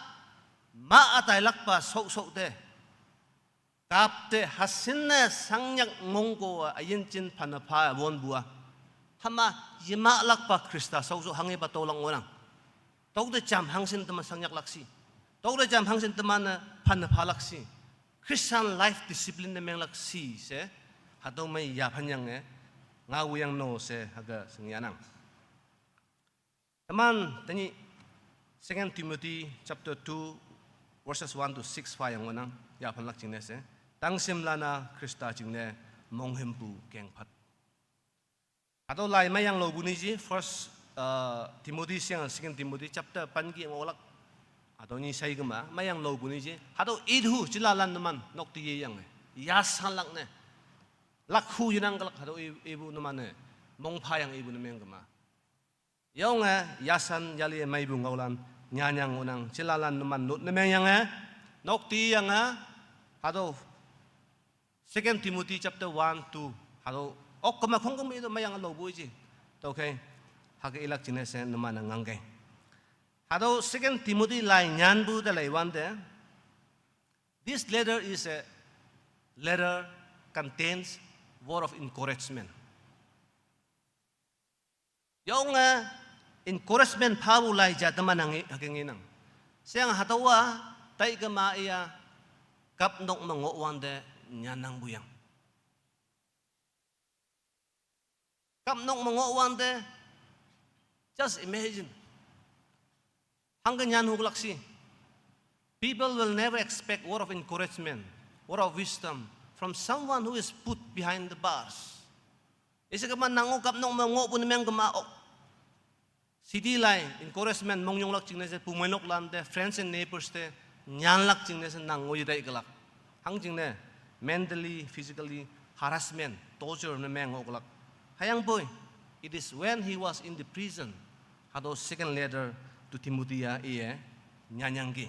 ma-a tailakpa shoksho te. Kap te hashinne shangnyak mongko-a üyin jin phanne pha wonpu-a. Hüma yemahlakpa Khrista shoksho hanghepa tolak ngohnang. Tüote jam hangshin teman shangyaklak shi. Tüote jam hangshin teman-e phanne phalak shi. Christian life discipline ne menglak si she, hatüo mei yaphan yange, ngao yangno she hüke shingyah nang. Teman, tenyih Second Timothy chapter two, verses one to six pha yang ngohnang, yaphanlak jingne she. Tangshimlan-a Khrista jingne monghümpu kengphat. Hatüo lai meyang lopu ni ji, First, uh, Timothy sheyang Second Timothy chapter pan ki ngohlak. Hatüo nyi shei kema, meyang lopu ni ji. Hatüo ihu jilalan numan, nok tiye yange. Yasanlak ne. Lakhu yenang kelak hatüo i-, ipu numan-e. Mongpha yang ipu ne meng kema. Yonge, yasan yali meipu ngaolan, nyanyang ngohnang, jilalan numan not ne meng yange, nok ti yange, hatüo Second Timothy chapter one, two, hatüo, ok kema khongküm i to meyang lopu ji. Tüokhei, hüke ilak jingne she numan-e ngangkei. Hatüo Second Timothy lai nyanpu te leiwante, this letter is a letter contains word of encouragement. Yonge encouragement phapu lai ja teman-e nge, hüke ngenang. Sheyang hatüowa, tai kema iya, kap nok me ngohwante, nyannangpu yang. Kap nok me ngohwante, just imagine. Hangke nyan hoklak shi. People will never expect word of encouragement, word of wisdom from someone who is put behind the bars. Ise kema nang-o kap nok me ngohpu ne meng kema ok. City lai, encouragement mongyonglak jingne she, pumeinoklan te, friends and neighbors te, nyanlak jingne she nang-o yetai kelak. Hangjingne, mentally, physically, harassment, torture ne meng oklak. Hüyangpoi, it is when he was in the prison, hatüo second letter to Timothy-a iye, nyanyangki.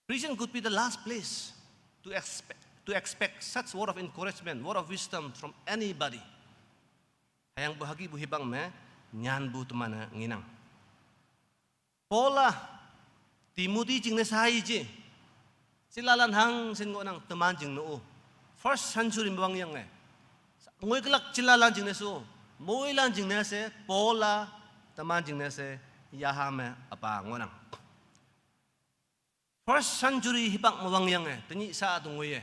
Prison could be the last place to expect, to expect such word of encouragement, word of wisdom from anybody. Hüyangpoi hükepu hipak me, nyanpu teman-e ngenang. Paul-a, Timothy jingne she haiji. Jilalan hangshin ngohnang teman jingne-o. First century me wangyange. Ngoikelak jilalan jingne she-o. Moilan jingne she, Paul-a, teman jingne she, yaha me üpa ngohnang. First century hipak me wangyange, tenyih sha-a tongweiye.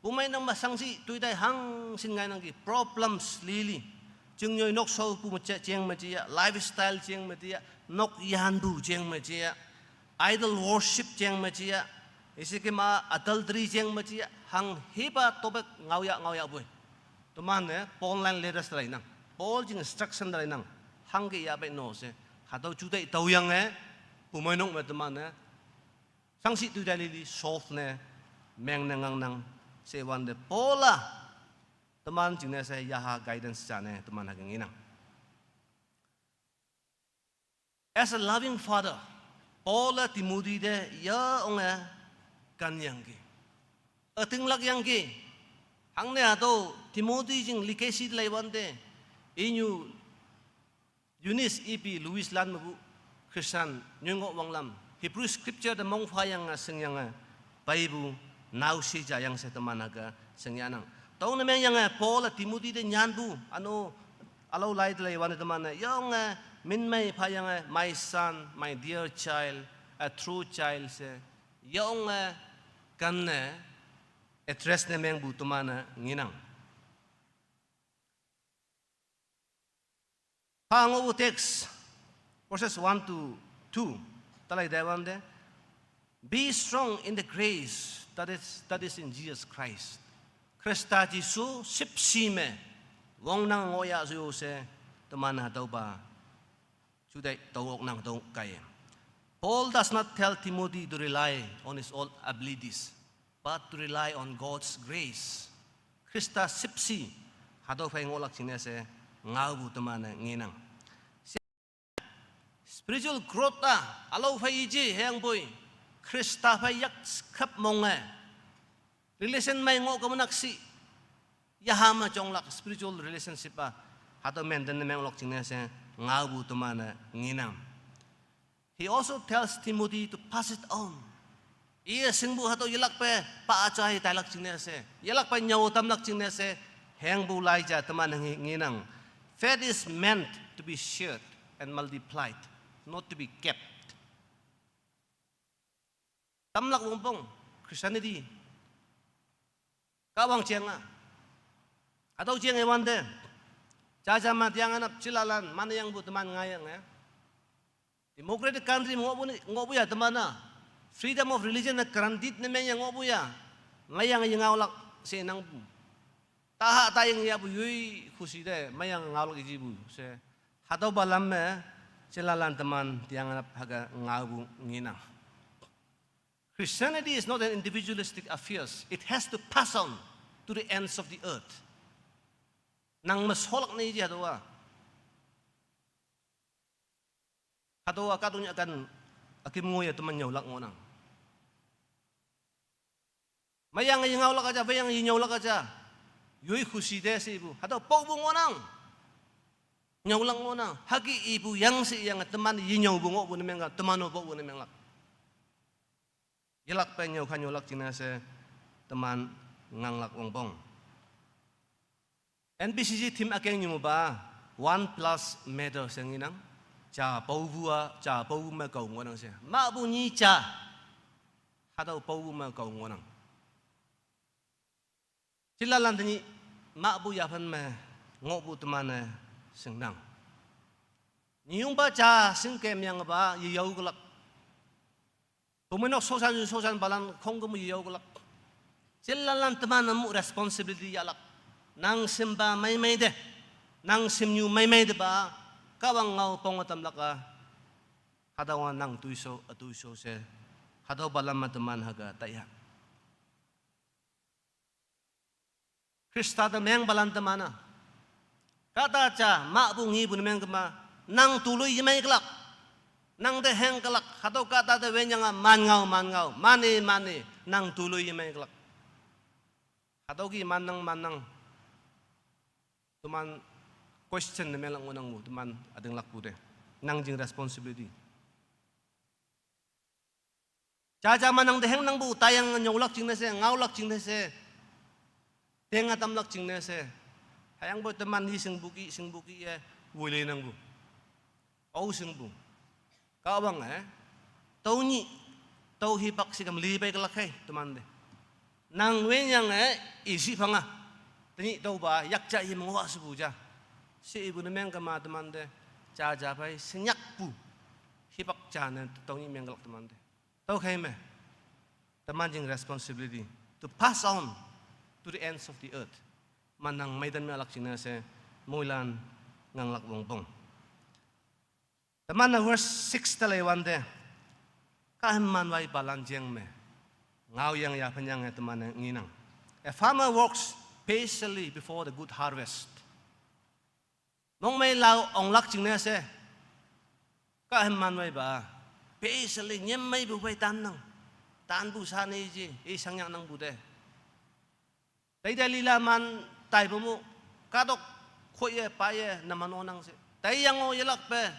Pumeinok me shangshih toitai hangshin ngainangki problems lili. Chingnyoi nokshao pu me je-, jeng me jeya, lifestyle jeng me jeya, nok yanpu jeng me jeya, idol worship jeng me jeya, isikema adultery jeng me jeya, hang hipa topic ngaoyah ngaoyahpoi. Teman-e Paul line letters te leinang. Paul jing instruction te leinang. Hangke yahpei no she. Hatüo jutai taoyange, pumeinok me teman-e shangshih toitai lili solve ne, mengne ngangnang, she wante Paul-a, teman jingne she yaha guidance jane, teman hüke ngenang. As a loving father, Paul-a Timothy te ya onge kanyangki. Ütinglak yangki. Hangne hatüo Timothy jing legacy te leiwante, inyu Eunice ipi Lois lan mepu Christian nyoi ngoh wanglam, Hebrew scripture te mongpha yange shingyange, peipu naoshe ja yang she teman hüke shingyahnang. Tüone mengyange Paul-a Timothy te nyanpu, üno, ülao lai te leiwante teman-e, yonge, minmei phayange, my son, my dear child, a true child she, yonge, kanne, address ne mengpu teman-e ngenang. Pha ngohpu text, verses one to two, te lai taiwante, be strong in the grace that is, that is in Jesus Christ. Khrista Jesu shüpshe me, wongnang ngohyah yo she, teman hatüopa jutai tao oknang tüo kaiye. Paul does not tell Timothy to rely on his own abilities, but to rely on God's grace. Khrista shüpshe, hatüo phei ngohlak jingne she, ngaopu teman-e ngenang. Spiritual growth-a, ülao phei iji hüyangpoi, Khrista phei yak khap monge, relation mei ngoh kemnak shi, yaha me jonglak spiritual relationship-a, hatüo maintain ne menglak jingne she, ngaopu teman-e ngenang. He also tells Timothy to pass it on. Iye shingpu hatüo yelakpe pa jai tailak jingne she, yelakpe nyüo tamlak jingne she, hüyangpu lai ja teman-e nge-, ngenang. Faith is meant to be shared and multiplied, not to be kept. tamlak wongpong, Christianity. Kahwang jeng a. Hatüo jeng iwante. Jaja me tiang anap chilalan, mane yangpu teman ngaiyange. Democratic country me ngohpu ne, ngohpu ya teman a. Freedom of religion ne guaranteed ne meng ya ngohpu ya. Meiyange yengaolak she nangpu. Taha taying yahpu yoi khushi te, meiyange ngaolak yejipu she. Hatüopa lam me, chilalan teman tiang anap hüke ngaopu ngenang. Christianity is not an individualistic affair. It has to pass on to the ends of the earth. Nang me sholak ne ji hatüowa. Hatüowa kahtoknyu akan üküm ngoiye teman nyüolak ngohnang. Meiyange yengaolak aja, meiyange yenyüolak aja. Yoi khushi te she ipu. Hatüo paopu ngohnang. Nyüolak ngohnang. Hüke ipu yang she yange teman yenyüopu ngohpu ne mengka, teman-o paopu ne menglak. Yelakpe nyüo kha nyüolak jingne she teman nganglak wongpong. N B C C team ükeng nyupa, one plus matter she ngenang. Ja paopu a, ja paopu me kao ngohnang she. Mahpu nyi ja. Hatüo paopu me kao ngohnang. Chilalan tenyih mahpu yaphan me ngohpu teman-e shingnang. Nyiyongpa ja shingke mengpa yeyao kelak. Pumeinok shoshan shoshanpalan khongküm yeyao kelak. Chilalan teman-e mu responsibility yahlak. Nang shimpa meimei te, nang shimnyu meimei tepa, Kahwang ngao ponge tamlak a. Hatüowa nang toishao, ütoishao she. Hatüopa lam me teman hüke taiya. Khrista te mengpalan teman a. Kahta ja mahpu ngipu ne mengkema, nang toloi yemei kelak. Nang te heng kelak, hatüo kahta te wenyange man ngao, man ngao, mane, mane, nang toloi yemei kelak. Hatüo ki mannang, mannang. Teman question ne menglak ngohnangpu, teman ütinglakpu te. Nang jing responsibility. Jaja me nang te hengnangpu, tayang nyüolak jingne she, ngaolak jingne she, tenga tamlak jingne she. Hüyangpoi teman ni shingpu ki, shingpu ki ye, woilenangpu. Ao shingpu. Kahwange, tüo nyih, tüo hipak shikam lipei kelak hei, temante. Nang wenyange, isi phanga. Tenyih tüopa, yakja yim ngoh shepu ja. She ipu ne mengkema temante, jaja phei, shenyakpu. Hipak ja ne, tüo nyih meng kelak temante. Tüokhei me, teman jing responsibility to pass on to the ends of the earth. Mannang meitan me alak jingne she, moilan nganglak wongpong. Teman-e verse six te leiwante, kahemman waipalan jeng me, ngaoyang yaphenyange teman-e ngenang. A farmer works patiently before the good harvest. Mongmei lao onglak jingne she, kahemman waipa, patiently nyemmeipu phei tannang, tanpu sha ne ji, i shangyangnangpu te. Teite lila man taipu mu, kahtok khoiye paiye naman onang she. Teiyang-o yelakpe,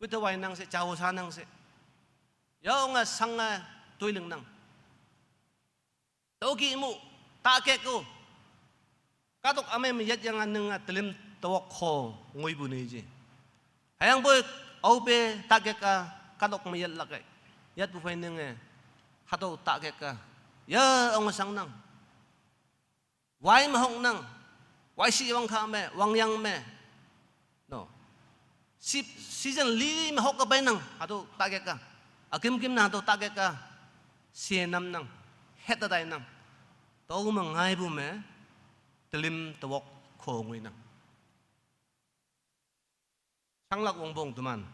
wite wainang she, jao shanang she. Yaonge shange toilingnang. Tüoki mu, takek-o. Kahtok ümei me yatyange ninge telim tewok kho ngoipu ne ji. Hüyangpoi aope takek a, kahtok me yatlak-e. Yatpu phei ninge, hatüo takek a. Ya onge shangnang. Wai me hoknang, wai shi wangkha me, wangyang me. No. Sip-, season li me hok-e peinang, hatüo takek a. Üküm küm nang hatüo takek a. She namnang, hette tainang. Tüo me ngaipu me, telim tewok kho ngoinang. Shanglak wongpong teman,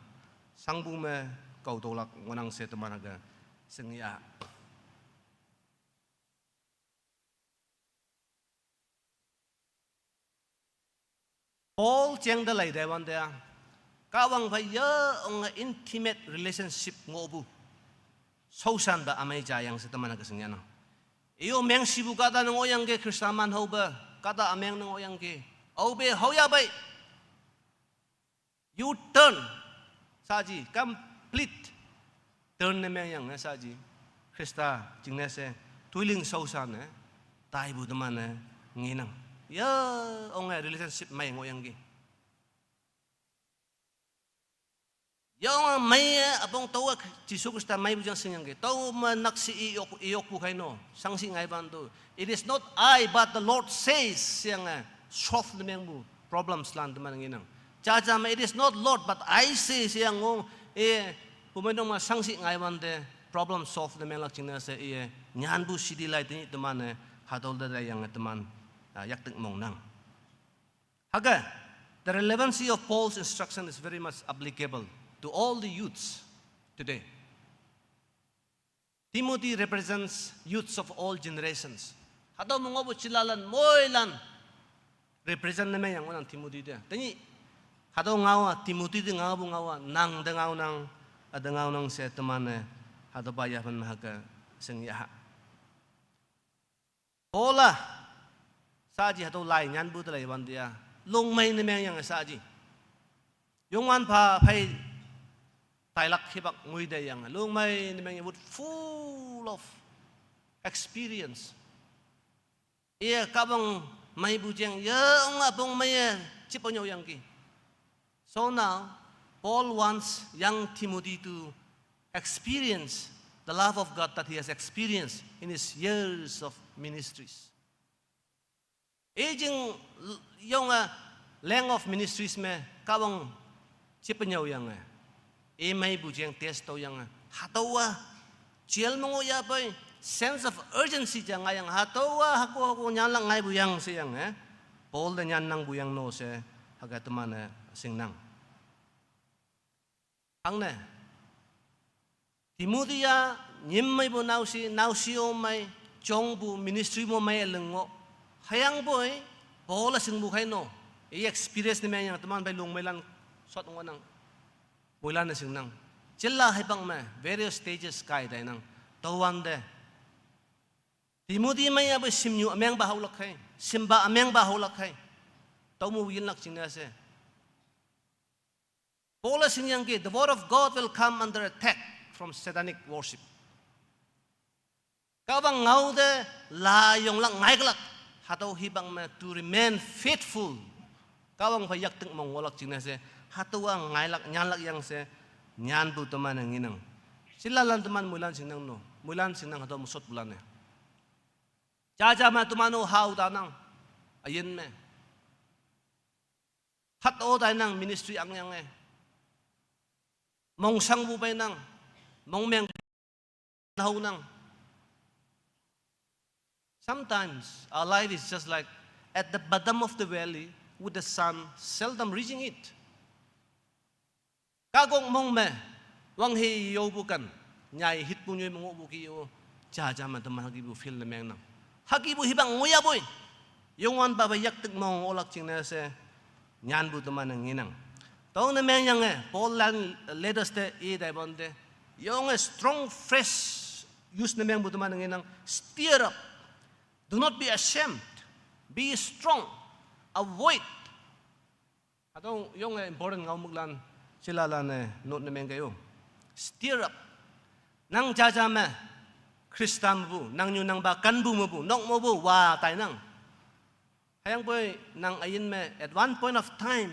shangpu me kao tolak ngohnang she teman hüke shingyah. Paul jeng te lei taiwante a, Kahwang phei ya onge intimate relationship ngohpu, shaoshanpa ümei jayang she teman hüke shingyahnang. Iyo mengshipu kahta ne ngohyangki Khrista man haope, kahta ümeng ne ngohyangki. Aope haoya pei. U-turn, shaaji, complete turn ne mengyange shaaji. Khrista jingne she, toiling shaoshan ne, taipu teman-e ngenang. Ya onge relationship mei ngohyangki. Yong mei apong tau Jisu Krista mei bujang sing yang ke. Tau ma naksi i yok, i yok bu kai no. Sang si ngai ban tu. "It is not I, but the Lord says," yang eh. Solve the meng bu. Problems lan teman nginang. Cha cha ma, "It is not Lord, but I say," siang ngong. Eh, bu mei dong ma sang si ngai ban te. Problem solve the meng lak ching na se eh. Nyan bu sidi lai tini teman eh. Hadol da yang eh teman. Ah, yak tek mong nang. Haga, the relevancy of Paul's instruction is very much applicable to all the youths today. Timothy represents youths of all generations. Hatau mungo bu chilalan moilan represent neme yang nang Timothy de. Tani hatau ngawa Timothy de ngawa bu ngawa nang de ngawa nang, ada ngawa nang se teman eh. Hatau ba ya pan haga sing ya ha. Paul a, saji hatau lai nyan bu te lai ban dia. Lung mei ne meng yang saji. Yong wan pa phai tailak hibak ngui de yang. Lung mei ne meng yang would full of experience. Ia kabang mei bu jeng ya ong apong mei ya chipanyau yang ki. So now, Paul wants young Timothy to experience the love of God that he has experienced in his years of ministries. Aging yong a length of ministries me kabang chipanyau yang eh. E mei bu jeng test tau yang eh. Hatau a chial mengo ya pai sense of urgency jang ngai yang hatau a hako hako nyan lak ngai bu yang se yang eh. Paul de nyan nang bu yang no se haga teman eh sing nang. Ang ne. Timothy a nyim mei bu nausi, nausi o mei, chong bu ministry mo mei lengo. Hayang boi, Paul a sing bu khai no. E experience ne meng yang teman bai lung mei lan sot ngo nang. Mui lan sing nang. Chilla hai pang me, various stages kai dai nang. Tau wan de. Timothy mei a bai sim nyu ameng ba hau lak khai. Sim ba ameng ba hau lak khai. Tau mu yin lak ching na se. Paul a sing yang ke, the word of God will come under attack from satanic worship. Kabang ngau de la yong lak ngai kelak. Hatau hibang me to remain faithful. Kabang pa yak tek mong wolak ching na se. Hatau a ngai lak nyan lak yang se. Nyan bu teman yang nginang. Sila lan teman mui lan sing nang no. Mui lan sing nang hatau musot bulan ne. Cha cha ma teman o hau ta nang. Ayin me. Hat o tai nang ministry ang yang eh. Mong sang bu pai nang. Mong meng hau nang. Sometimes our life is just like at the bottom of the valley with the sun seldom reaching it. Kagong mong me, wang he yo bu kan, nyai hit bu nyoi mong bu ki yo, cha cha ma teman hagi bu feel ne meng nang. Hagi bu hibang ngoya boi. Yong wan ba ba yak tek mong olak ching na se, nyan bu teman nang nginang. Tau ne meng yang eh, Paul lan letters te e dai bon te. Yong eh strong fresh use ne meng bu teman nang nginang. Stir up. Do not be ashamed. Be strong. Avoid. Hatau yong eh important ngau muk lan sila lan eh not ne meng kayo. Stir up. Nang cha cha me Krista me bu, nang nyu nang ba kan bu me bu, nok mo bu wa tai nang. Hayang boi nang ayin me at one point of time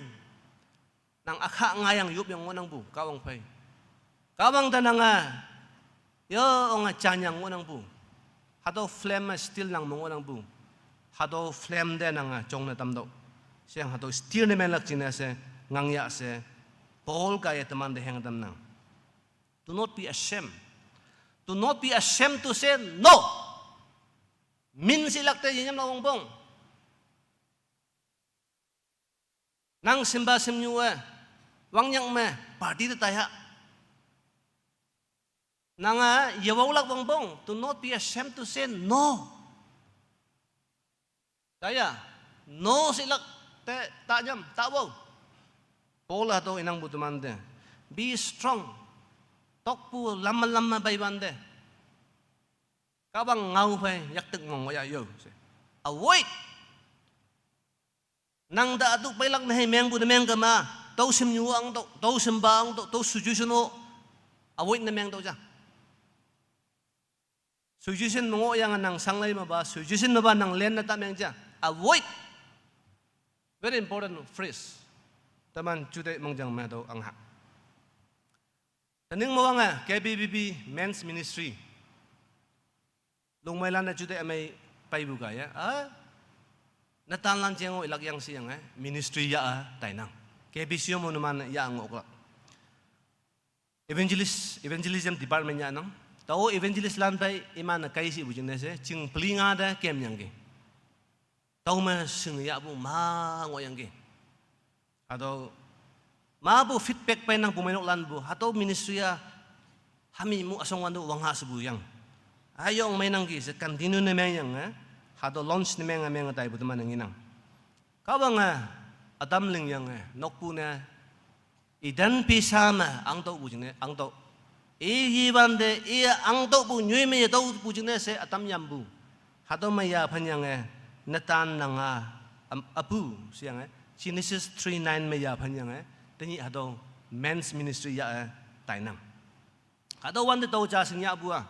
nang akha ngai yang yup yang ngo nang bu, kawang pai. Kawang ta nang a, yo ong a chan yang ngo nang bu. Hatau flame a still nang mo ngo nang bu. Hatau flame de nang a chong na tam do. Siang hatau still ne men lak ching na se, ngang ya se. Paul ka ye teman de heng tam nang. Do not be ashamed. Do not be ashamed to say no. Min si lak te yinyam la wong bong. Nang simba sim nyu eh. Wang nyang me, party te tai ha. Nang a, ye wau lak wang bong. Do not be ashamed to say no. Daya, no si lak te ta nyam, ta wau. Paul a to inang bu teman de. Be strong. Tok pu lama lama bai ban de. Kabang ngau pai yak tek mong ya yo. Avoid. Nang da atuk pai lak ne hei meng bu ne meng kama. Tau sim nyu ang tau, tau sim ba ang tau, tau situation o. Avoid ne meng tau ja. Situation mengo yang nang sang lai ma ba, situation ma ba nang len na ta meng ja. Avoid. Very important phrase. Teman chude mong jang ma tau ang ha. Tening mawang a K B B B Men's Ministry. Lungmeilan a jude amei paibu ga ya. A, netanlan jeng o ilak yang siang a, ministry ya a tainang. K B C O mo numan ya ngoklak. Evangelist, evangelism department ya nang. Tao evangelist lan pai iman a kai si bu jingne se, ching peli nga da kem yang ke. Tao me sing ya bu ma ngo yang ke. Hatüo, mapu feedback peinang pumeinok lan pu, hatüo ministry a hami mu üsong wan tu wang ha shepu yang. Ayong meinang ki she continue ne meng yang, eh. Hatüo launch ne meng, meng taipu teman nang inang. Kahwang, eh, ütam ling yang, eh, nokpu ne, iten pisa me angtüohpu jingne, angtüoh. I yiwante, i angtüohpu nyoi me yetüopu jingne she ütam yampu. Hatüo me yaphan yange, netan nanga, am, apu, sheyange, Genesis three nine me yaphan yange, tenyih hatüo men's ministry ya, eh, tainang. Hatüo wante tao ja shing yahpu a.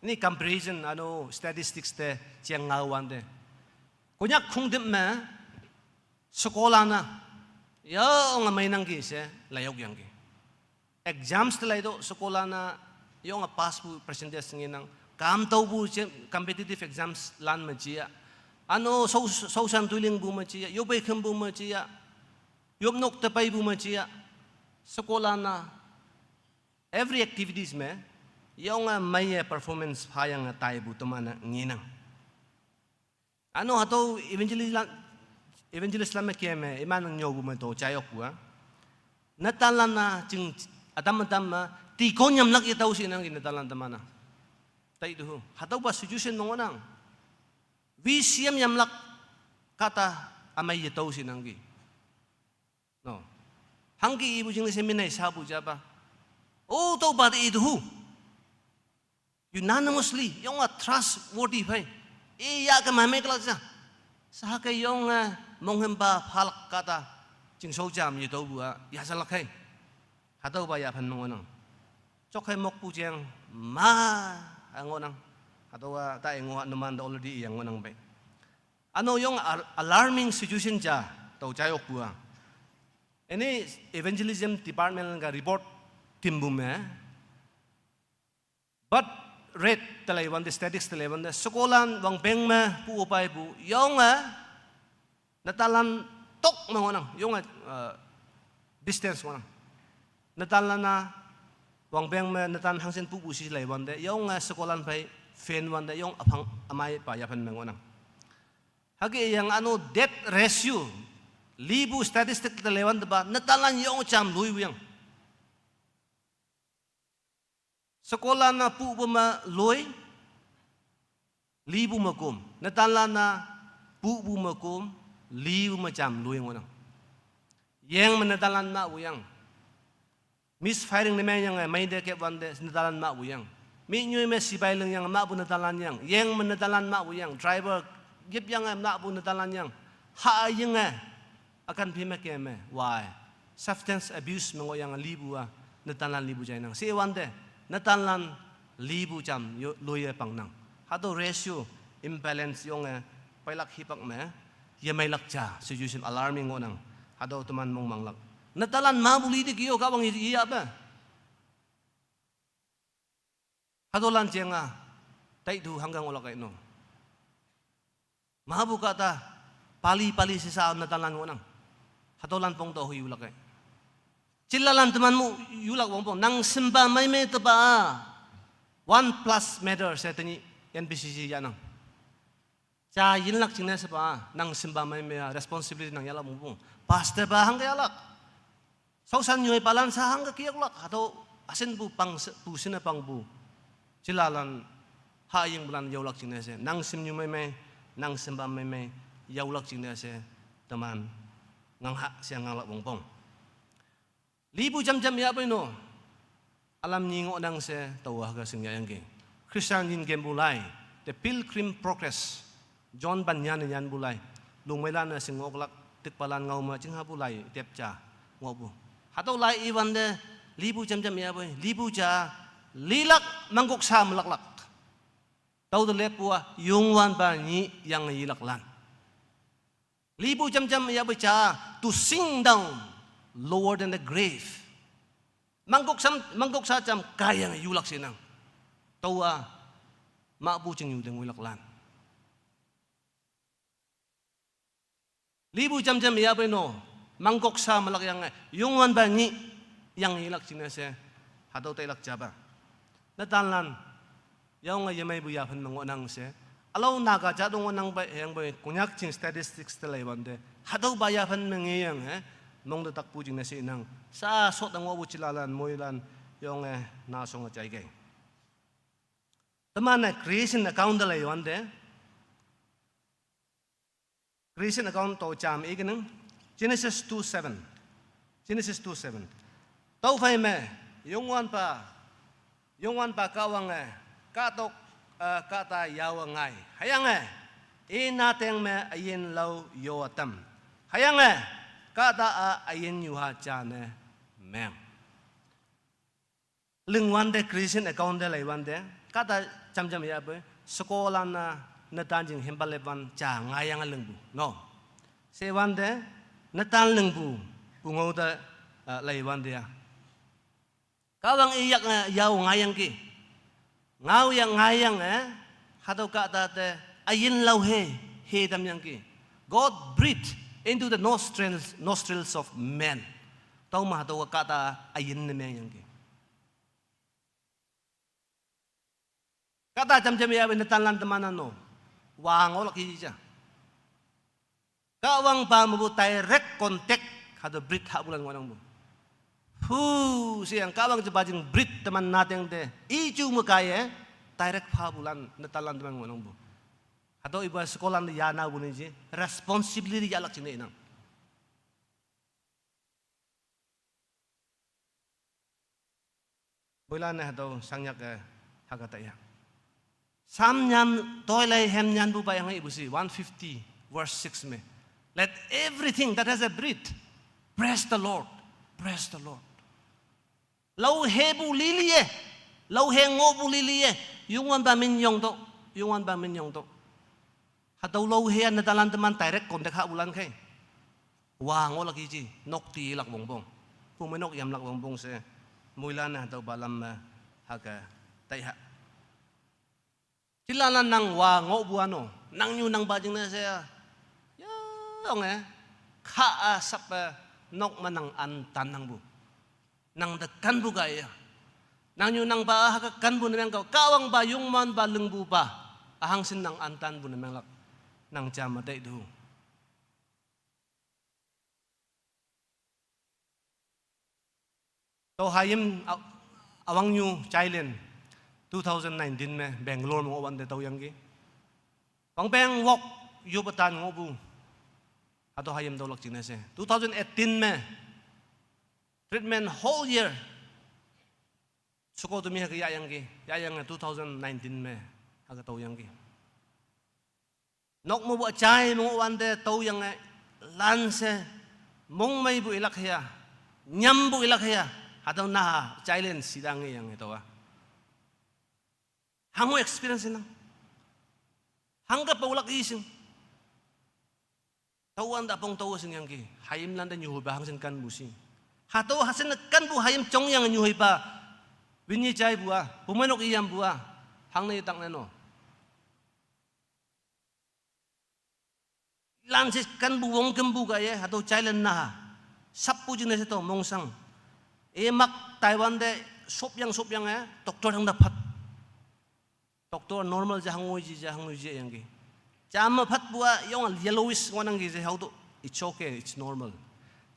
Ni comparison, ano statistics te, jeng ngao wante. Konyak khongdip me, shekolan a, yonge meinang ki she, layok yang ki. Exams te lai to, shekolan a, yonge pass pu percentage ngenang. Kam tüopu je competitive exams lan me jia. Ano shao, shaoshan toilingpu me jia, yopei khümpu me jia. Yopnok te peipu me jia. Shekolan a, every activities me, yonge meiye performance phayange taipu teman-e ngenang. Ano hatüo evangelist lan, evangelist lan me kem me, iman nang nyüopu me tao jayokpu a. Netanlan a, jing ütam ütam me, tikon yamlak yetao shinang ki netanlan teman a. Taitu hu. Hatüopa situation me ngohnang. V C M yamlak kahta ümei yetao shinang ki. No. Hangke ipu jingne she minai shapu japa. O, tüopa te itu hu. Unanimously, yonge trustworthy phei. I yake mamei kelak ja. Sahake yonge monghempa phalak kahta. Chingshao jam yetaopu a, yasalak hei. Hatüopa yaphan me ngohnang. Jokhei mokpu jeng ma, a ngohnang. Hatüowa ta ngoh numan te already yang ngohnang pei. Ano yong al-, alarming situation ja, tao jayokpu a. Ini evangelism department ka report timpu me. Birth rate te lei wante, statistics te lei wante, shekolan wangpeng me pu paipu, yonge, netanlan tok me ngohnang, yonge, eh, distance ngohnang. Netanlan a, wangpeng me netan hangshin pupu shi lei wante, yonge shekolan phei fan wante, yong üphang ümei pa yaphan me ngohnang. Hüke yang ano death ratio, lipu statistic te lei wantepa, netanlan yong jam loipu yang. Shekolan a pupu me loi, lipu me kom. Netanlan a pupu me kom, lipu me jam loi ngohnang. Yeng me netanlan mahpu yang. Misfiring ne meng yange, mei te kep wante, netanlan mahpu yang. Mi nyoi me sipai ling yange, mahpu netanlan yang. Yeng me netanlan mahpu yang. Driver, yip yange, mahpu netanlan yang. Ha yinge, akan phi me kem me, why? Substance abuse me ngohyange lipu a, netanlan lipu jainang. She wante, netanlan lipu jam yo, loiye pangnang. Hatüo ratio imbalance yonge, peilak hipak me, yemeilak ja, situation alarming ngohnang. Hatüo teman mongmanglak. Netanlan mapu li te kio Kahwang ye, ye yape. Hatüolan jeng a, taitu hangke ngohlak ei no. Mapu kahta, pali pali shisa netanlan ngohnang. Hatüolan pong tao hu yulak ei. Chilalan teman mu yulak wongpong, nang shimpa mei me tepa a. One plus matter she tenyih N B C C yanang. Ja yinlak jingne shepa, nang shimpa mei me a, responsibility nang yahlak wongpong. Pastor pa hangke yahlak. Shaoshan nyoipalan sha hangke keoklak, hatüo üshinpu pang she, pu shinne pangpu. Chilalan, hayingpulan yaolak jingne she, nang shimnyu mei mei, nang shimpa mei mei, yaolak jingne she, teman, ngangha she nganglak wongpong. Lipu jamjam yahpei no. Ülam nyi ngohnang she taowa hüke shingyahyangki. Christian yinkempu lai, The Pilgrim Progress, John Bunyan-e nyanpu lai, lungmeilan-e shing ngoklak, tikpalan ngao me chinghapu lai tep ja ngohpu. Hatüo lai iwante, lipu jamjam yahpei, lipu ja, lilak mangkok sha melaklak. Tüote leppu a, Youngwanpa nyih yange yelaklan. Lipu jamjam yahpei ja, to sink down lower than the grave. Mangkok sam, mangkok sa jam kaiyange yulak shenang. Tüowa, mahpu chingnyu te ngoilak lan. Lipu jamjam yahpei no, mangkok sa melak yange, Youngwanpa nyih, yang yelak jingne she, hatüo tailak japa. Netanlan, yonge yemeipu yaphen me ngohnang she. Ülao Naga jat-o ngohnang pei, hüyangpoi Konyak jing statistics te leiwante. Hatüopa yaphen me ngeyange, mong te takpu jingne she inang. Sa shot ngohpu chilalan, moilan, yonge, nashonge jaikei. Teman-e creation account te leiwante. Creation account to jam ikenang. Genesis two seven. Genesis two seven. Tüophei me, Youngwanpa, Youngwanpa Kahwange, kahtok, eh, kahta yawe ngai. Hüyange, i nateng me üyin lao yo tam. Hüyange, kahta-a üyin nyuha jane meng. Lingwante Christian account te leiwante, kahta jamjam yahpei, shekolan-a, netan jing himpalep wan ja ngaiyange lingpu, no. Shewante, netan lingpu, pungao te, eh, leiwante ya. Kahwang i yak, eh, yao ngaiyangki. Ngao yak ngaiyange, hatüo kahta te, üyin lao he, he tamyangki. God breathed into the nostrils, nostrils of man. Tüome hatüo kahta üyin ne mengyangki. Kahta jamjam yahpei netanlan teman-a no. Wa ngohlak yeji ja. Kahwangpa mepu direct contact hatüo breath hahpulan ngohnangpu. Hu, sheyang Kahwang jepa jing breath teman nateng te. Iju me kaiye direct phapulan netanlan teman ngohnangpu. Hatüo ipa shekolan te yanapu ne ji responsibility yahlak jingne inang. Moilan-e hatüo shangyak-e hake taiya. Sam nyan, toilai hem nyanpupa yange ipu shi, one fifty, verse six me. Let everything that has a breath praise the Lord. Praise the Lord. Lao hepu liliye, lao he ngohpu liliye, Youngwanpa min yongto, Youngwanpa min yongto. Hatüo lao he-a netanlan teman direct contact hahpulan khei. Wa ngohlak yeji, nok tilak wongpong. Pumeinok yamlak wongpong she. Moilan-e hatüopa lam me hake taiha. Chilalan nang wa ngohpu ano, nangnyu nangpa jingne she ya. Yonge, kha-a shappe nok me nang antan nangpu. Nang te kanpu kaiye. Nangnyu nangpa hake kanpu ne mengkao, Kahwangpa, Youngwanpa, lingpupa. Ühangshin nang antanpu ne menglak. Nang jam me taitu. Tüo hayim a-, üwangnyu jailen two thousand nineteen me Bangalore me ngohwante tüoyangki. Wangpeng wok yoppe tan ngohpu. Hatüo hayim tüolak jingne she. Two thousand eighteen me treatment whole year. Sheko temi hüke yahyangki, yahyange two thousand nineteen me hüke tüoyangki. Nok mepu üjai me ngohwante tüoyange lanshe mongmeipu ilak hüya, nyampu ilak hüya, hatüo naha jailen shidange yange tüowa. Hango experience nang. Hangke paolak ishing. Tüowante üpong tüo shingyangki, hayimlante nyuhoipa hangshin kanpu shi. Hatüo hangshin kanpu hayim jongyange nyuhoipa, winyi jaipu-a, pumeinok iyampu-a, hangne yetakne no. Lanshe kanpu wongkümpu kaiye, hatüo jailen naha. Sappu jingne she tüo mongshang. I mak Taiwan te shopyang shopyange, doctor hangta phat. Doctor normal ja hangoi ji ja hangoi ji yangki. Jame phatpu-a yong yellowish ngohnangki je haoto. It's okay, it's normal.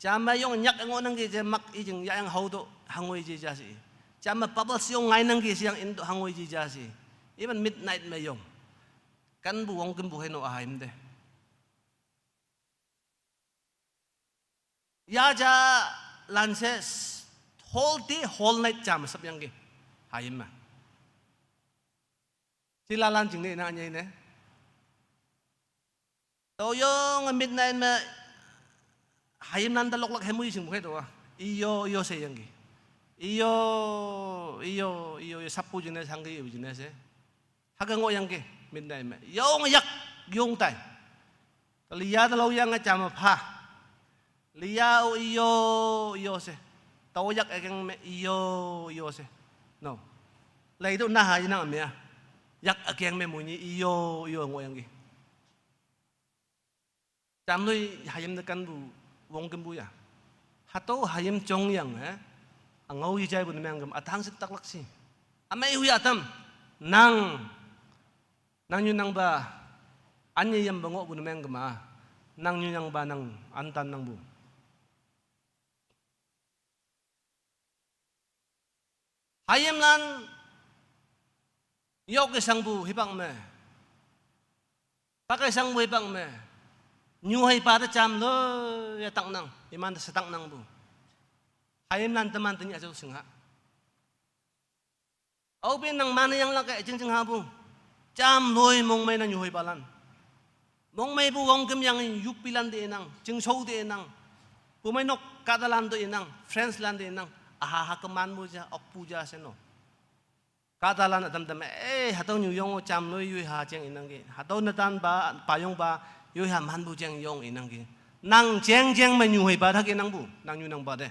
Jame yong nyak ngohnangki je mak ijing yahyang haoto hangoi ji ja shi. Jame bubbles yong ngainangki sheyang into hangoi ji ja shi. Even midnight me yong. Kanpu wongkümpu hei no ahayim te. Yaja lanshe whole day, whole night jam sapyangki. Hayim me. Chilalan jingne nang ünyei ne. Tüoyong midnight me hayimlan te loklak hemui shingpu khei tüowa. Iyo, iyo sheyangki. Iyo, iyo, iyo, iyo, sappu jingne, shangki iyo jingne she. Hüke ngohyangki, midnight me. Yong yak, yong tai. Liya te laoyange jame pha. Liya-o iyo, iyo she. Tüo yak ükeng me iyo, iyo she. No. Lei tüo naha yenang me a. Yak ükeng me monyi iyo, iyo ngohyangki. Jamloi hayim te kenpu, wongkümpu ya. Hatüo hayim jongyange, üngao yejaipu ne mengkema, ütang she taklak shi. Ümei hui ütam, nang, nangnyu nangpa, anye yampa ngohpu ne mengkema, nangnyu nangpa nang antan nangpu. Hayimlan, yoke shangpu hipak me. Take shangpu hipak me. Nyuheipa te jamloi ya taknang, imante shetaknangpu. Hayimlan teman tenyih üjao shingha. Aope nang mane yanglak-e üjing jinghapu. Jamloi mongmei nang nyuheipalan. Mongmeipu wongküm yange yuppilan te inang, chingshao te inang. Pumeinok kahtalan te inang, friends lan te inang. Üha ha kemanpu ja, okpu ja she no. Kahtalan ütam tam, eh, hatüo nyuyong-o jamloi yoiha jeng inangki. Hatüo netanpa, payongpa, yoiha manpu jeng yong inangki. Nang jengjeng me nyuheipa hak inangpu, nangnyu nangpa te.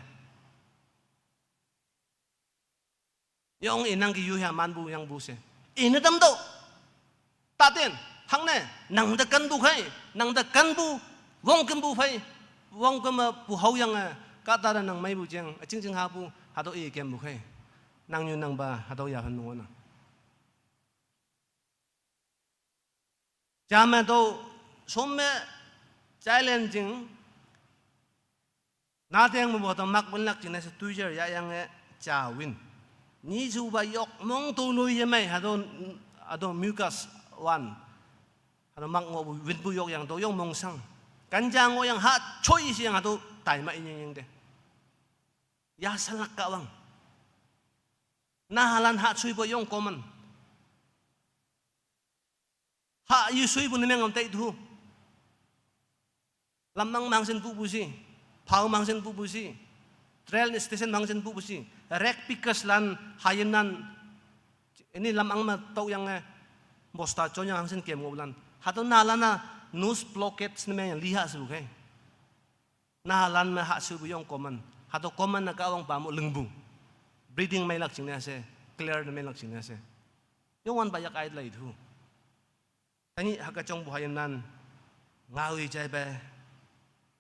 Yong inangki yoiha manpu yangpu she. Ine tamtüoh. Taten, hangne, nang te kenpu khei, nang te kenpu, wongkümpu phei, wongküme pu haoyange, kahta te nang meipu jeng, üjing jinghapu, hatüo i kempu khei. Nangnyu nangpa, hatüo yaphan me ngohnang. Jame tüo, shomme, challenging, nateng mepu hatüo mak winlak jingne she toijer yahyange ja win. Nyishupa yok mong toloi yemei hatüo, hatüo mucus wan. Hatüo mak ngohpu winpu yokyang tüo yong mongshang. Kanja ngohyang ha choi sheyang hatüo taima inyingying te. Yashalak Kahwang. Nahalan ha shoipu yong common. Ha yesoipu ne mengam taitu. Lamang me hangshin pupu shi, phao me hangshin pupu shi, train station me hangshin pupu shi, rag pickers lan hayimlan, ini lamang me tüoyange, bosta jonyang hangshin kem ngohlan. Hatüo nahalan-a nose blockades ne meng liha shepu khei. Nahalan me ha shepu yong common. Hatüo common-e Kahwangpa mo lingpu. Breathing meilak jingne she, clear ne meilak jingne she. Youngwanpa yak ai laitu. Tenyih hüke jongpu hayimlan, ngao ijaipe,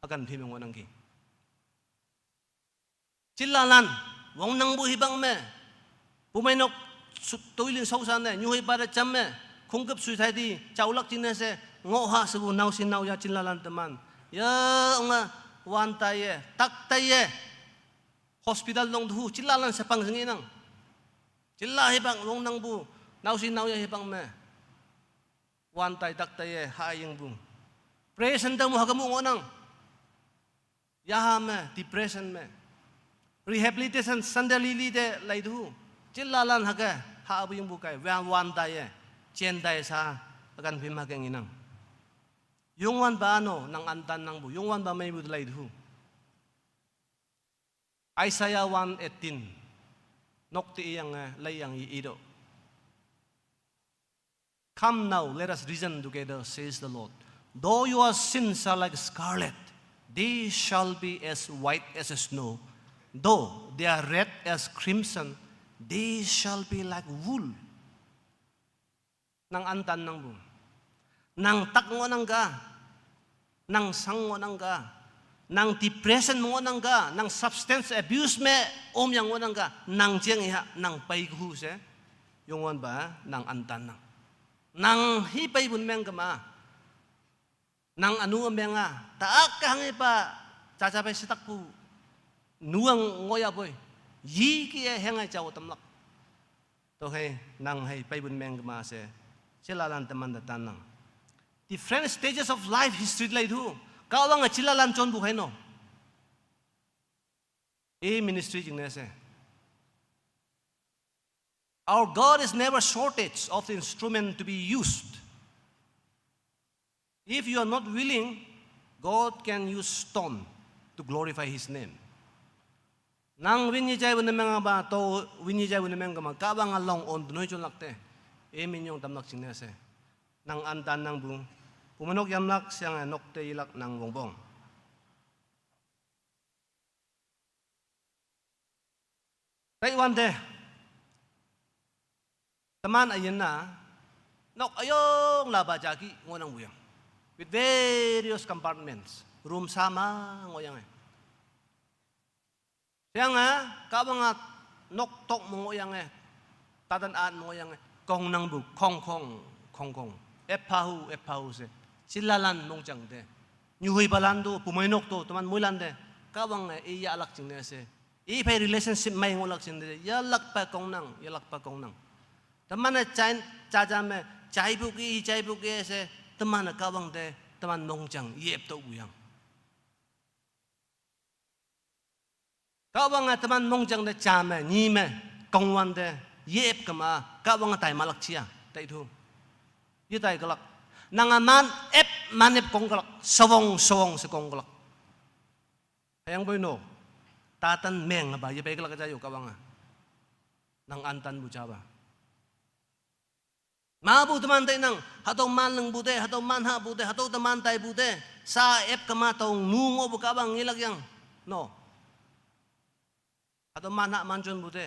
ükan phime ngohnangki. Chillalan, wongnangpu hipak me, pumeinok, su-, toilin shaoshan ne, nyuheipa te jam me, khongküp suicide, jaolak jingne she, ngohha shepu naoshe naoyha chillalan teman. Ya, onge, wantaiye, taktaiye, hospital long tu, chillalan shepang jing inang. Chilla hipak wongnangpu, naoshe naoyha hipak me. Wantai taktaiye hayingpu. Depression te mo hüke mo ngohnang. Yaha me, depression me. Rehabilitation center lili te laitu. Chillalan hüke, hapu yingpu kai, wan, wantaiye. Jentai sha, ükan phim hüke ngenang. Youngwanpa no, nang antan nangpu, Youngwanpa meipu te laitu. Isaiah one eighteen. Nokte iyange, leiyang i ito. Come now, let us reason together, says the Lord. Though your sins are like scarlet, they shall be as white as snow. Though they are red as crimson, they shall be like wool. Nang antan nangpu. Nang tak ngohnang ka. Nang shang ngohnang ka. Nang depression me ngohnang ka. Nang substance abuse me omyang ngohnang ka. Nang jeng iha, nang pei kehu she. Youngwanpa, nang antan nang. Nang hi peipu ne mengkema. Nang ünu ümeng a, tak hanghepa, jaja pei shetakpu, nuang ngohyapoi, yike henge jao tamlak. Tüokhei, nang hei peipu ne mengkema she, chillalan teman te tannang. Different stages of life history laitu, Kahwange chillalan jonpu hei no. I ministry jingne she. Our God is never shortage of the instrument to be used. If you are not willing, God can use stone to glorify his name. Nang win yejaipu ne mengpa, tao win yejaipu ne mengkema, Kahwange long on te noi jonlak te. I minyong tamlak jingne she. Nang antan nangpu. Pumeinok yamlak, sheyange nok te yelak nang wongpong. Taiwan te, teman ayin na, nok ayong laba jaki ngohnang puyang. With various compartments, room sama ngohyang eh. Siang ah, Kahwang ah, nok tok mengohyang eh. Tatan an mengohyang eh. Kongnang pu, kong kong, kong kong. Ephahu, ephahu se. Chilalan mongjang te. Nyuhui palan to, pumai nok to, teman moilan te. Kahwang eh, iya alak jingne se. Iphei relationship mai ngolak jingne. Yalak pa kongnang, yalak pa kongnang. Teman eh chain, chaja me, chaipu ki, chaipu ki se. Teman eh Kahwang te, teman mongjang, yep to puyang. Kahwang ah teman mongjang te jame, nyime, kongwan te, yep kema, Kahwang ah tai malak chia, tai tu. Ye tai kelak. Nang aman ep manep kong kelak, sawong, sawong se kong kelak. Ayang boi no. Tatan meng ba, ye pai kelak jayo Kahwang ah. Nang antan bu jaba. Mapu teman tai nang, hatüo manleng pute, hatüo manha pute, hatüo teman tai pute, sa ep kema tao nu ngohpu Kahwang ngelak yang. No. Hatüo manha manjon pute.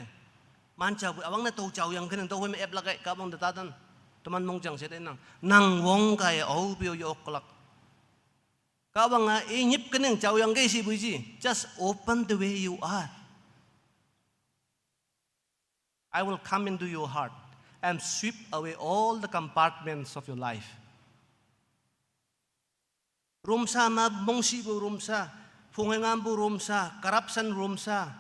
Manja pu, awang ne tao jao yang kenang, tao hui me ep lak eh, Kahwang te tatan. Teman mongjang she tai nang. Nang wong kai, au pio yo oklak. Kahwang ah, i nyip kenang jao yang ke si pui ji. Just open the way you are. I will come into your heart and sweep away all the compartments of your life. Rumsa ma mongsi pu rumsa, phung hengam pu rumsa, corruption rumsa,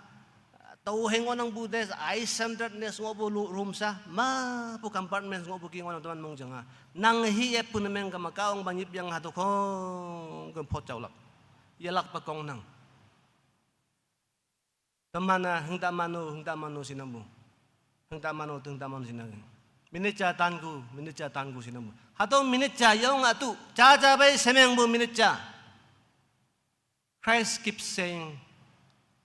tao heng ngohnang pu des, I-centeredness ngoh pu lu-, rumsa, mapu compartments ngoh pu ki ngohnang teman mongjang ah. Nang hi ep pu ne meng kema Kahwang pa nyip yang hatüo khong, kem phot jaolak. Yelak pa kongnang. Teman-a hüngta mano, hüngta mano shinangpu. Hüngta mano, hüngta mano shinang. Minute ja tanku, minute ja tanku shinangpu. Hatüo minute ja yong atu, ja ja pei shemengpu minute ja. Christ keeps saying,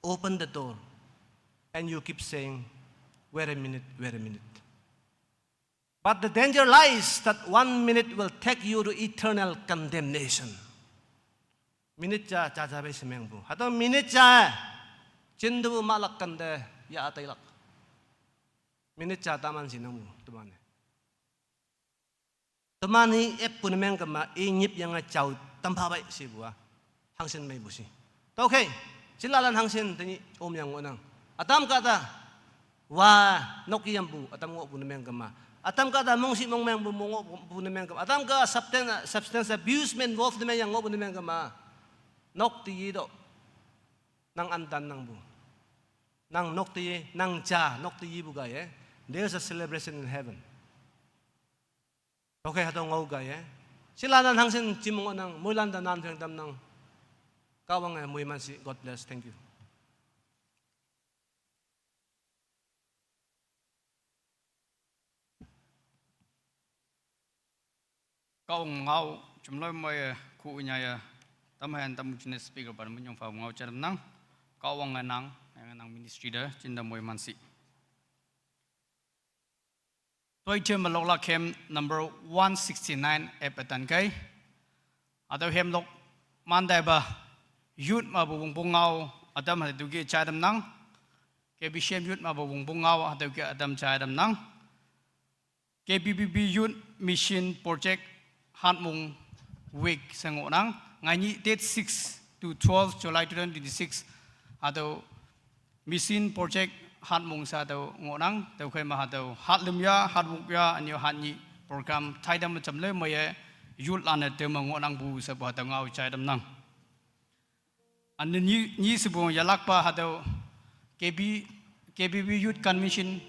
"Open the door." And you keep saying, "Wait a minute, wait a minute." But the danger lies that one minute will take you to eternal condemnation. Minute ja, ja ja pei shemengpu. Hatüo minute ja, jintu malak kante, ya atailak. Minute ja taman shinangpu, teman-e. Teman hi ep pu ne meng kema, i nyip yange jao tampha pei shipu a. Hangshin meipu shi. Tüokhei, chilalan hangshin tenyih omyang ngohnang. Ütam kahta, wa, nok yampu, ütam ngohpu ne meng kema. Ütam kahta, mongshih mongmengpu, mong ngohpu ne meng kema. Ütam kahta, substance, substance abuse me involve ne meng yang ngohpu ne meng kema. Nok te yi to. Nang antan nangpu. Nang nok te yi, nang ja, nok te yipu kaiye. There's a celebration in heaven. Okay, hatüo ngao kaiye. Chilalan hangshin jim ngohnang, moilan te nan pheng tamnang. Kahwange moiman shi. God bless. Thank you. Kahwang ngao, jumloi moiye, khu nyaye, tamhan tamu jine speaker pa minyong pha ngao jadam nang, Kahwange nang, yange nang ministry te, jinta moiman shi. Toi jam loklak hem number one sixty-nine ep atan kai. Hatüo hem lok man taipa youth mepu wongpong ngao ütam hatüo ke jai tamnang. K B C M youth mepu wongpong ngao hatüo ke ütam jai tamnang. K B B B Youth Mission Project Hatmong Week she ngohnang. Ngainyih date six to twelve July two thousand twenty-six. Hatüo Mission Project Hatmong she hatüo ngohnang, tüokhei me hatüo hatlüm ya, hatwok ya, ünyu hatnyih program taitam me jamlei meiye, youth lan-e teme ngohnangpu shepu hatüo ngao jai tamnang. Ane nyi, nyi shepu yelakpa hatüo K B, K B B Youth Convention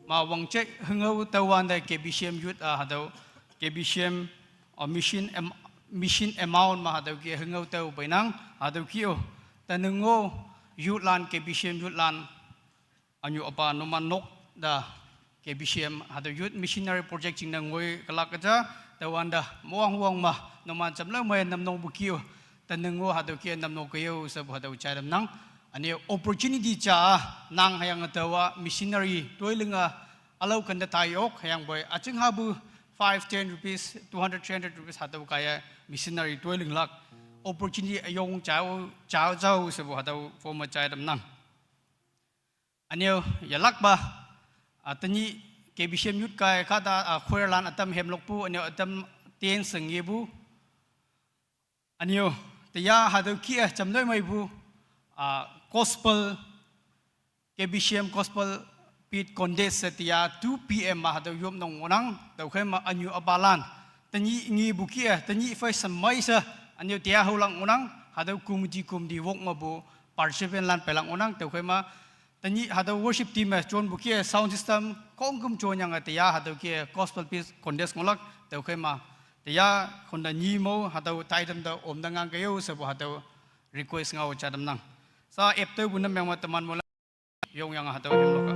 me wangje hünghao tüowante K B C M Youth a hatüo K B C M, uh, mission am-, mission amount me hatüo ke hünghao tüo peinang, hatüo ke-o, tening-o youth lan, K B C M youth lan, ünyu üpa numan nok te K B C M hatüo Youth Missionary Project jingne ngoi kelak ja, tüowante moang wang me numan jamlak mei namnokpu ke-o, tening-o hatüo ke namnok ke-o shepu hatüo jai tamnang. Üne opportunity ja nang hüyange taowa missionary toilinge ülao kente tai ok hüyangpoi üjing hapu five, ten rupees, two hundred, three hundred rupees hatüo kaiye missionary toilinglak opportunity üyong jao, jao jao shepu hatüo form me jai tamnang. Anyo, yalakba, ah, tanyi K B C M youth kai kata, ah, choir lan atam hemlokpu, anyo atam ten sengebu. Anyo, teya hatüo kih-e jamloi meipu, ah, gospel, K B C M gospel beat contest she teya two P M ma hatüo yop nong ngohnang, tüokhei ma anyo apalan. Tanyi ngepu kih-e, tanyi phei semmei she, anyo teya haolak ngohnang, hatüo committee committee wok mepu participant lan peilak ngohnang, tüokhei ma tanyi hatüo worship team-e jonpu kih-e sound system khongküm jonyange teya hatüo kih-e gospel beat contest ngohlak, tüokhei ma teya khonta nyi mo hatüo title te omte ngangkeo shepu hatüo request ngao ja tamnang. Sa ap tüopu ne meng me teman moilan yongyange hatüo hemlok-a.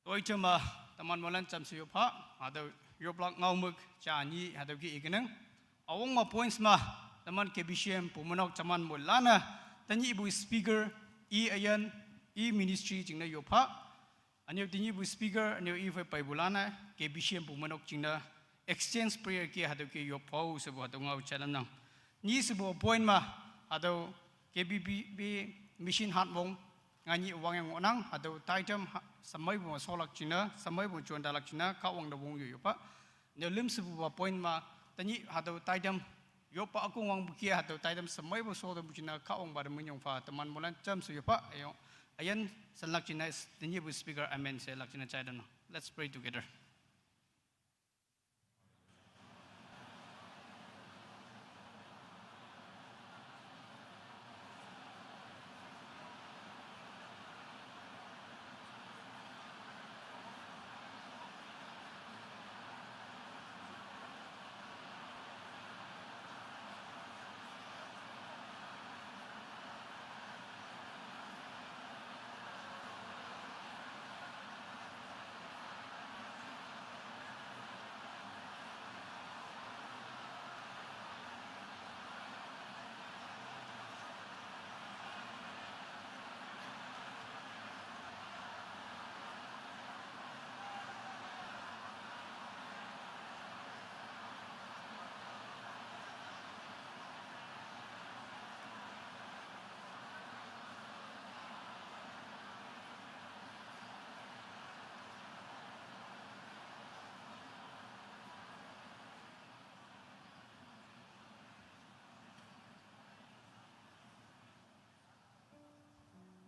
Toi jema teman moilan jamshe yop pha, hatüo yoplak ngaomük ja nyi hatüo kih-e kenang. Üwangma points me, teman K B C M Bumeinok teman moilan-e, tenyihpu speaker, i üyin, i ministry jingne yop pha. Ünyo tenyihpu speaker, ünyo i phei peipulan-e, K B C M Bumeinok jingne exchange prayer kih-e hatüo kih-e yop phao shepu hatüo ngao ja tamnang. Nyi shepu point me, hatüo K B B B mission hat wong, nganyih wangyang ngohnang, hatüo taitam ha-, shemeipu me sholak jingne, shemeipu jon talak jingne, Kahwang te wong yo yop pha. Ünyo lüm shepupa point me, tenyih hatüo taitam yoppa ükongwangpu kih-e hatüo taitam shemeipu sho tampu jingne Kahwangpa te minyong pha teman moilan jamshe yop pha, üyo, üyin shanlak jingne tenyihpu speaker amen shelak jingne jai tamnang. Let's pray together.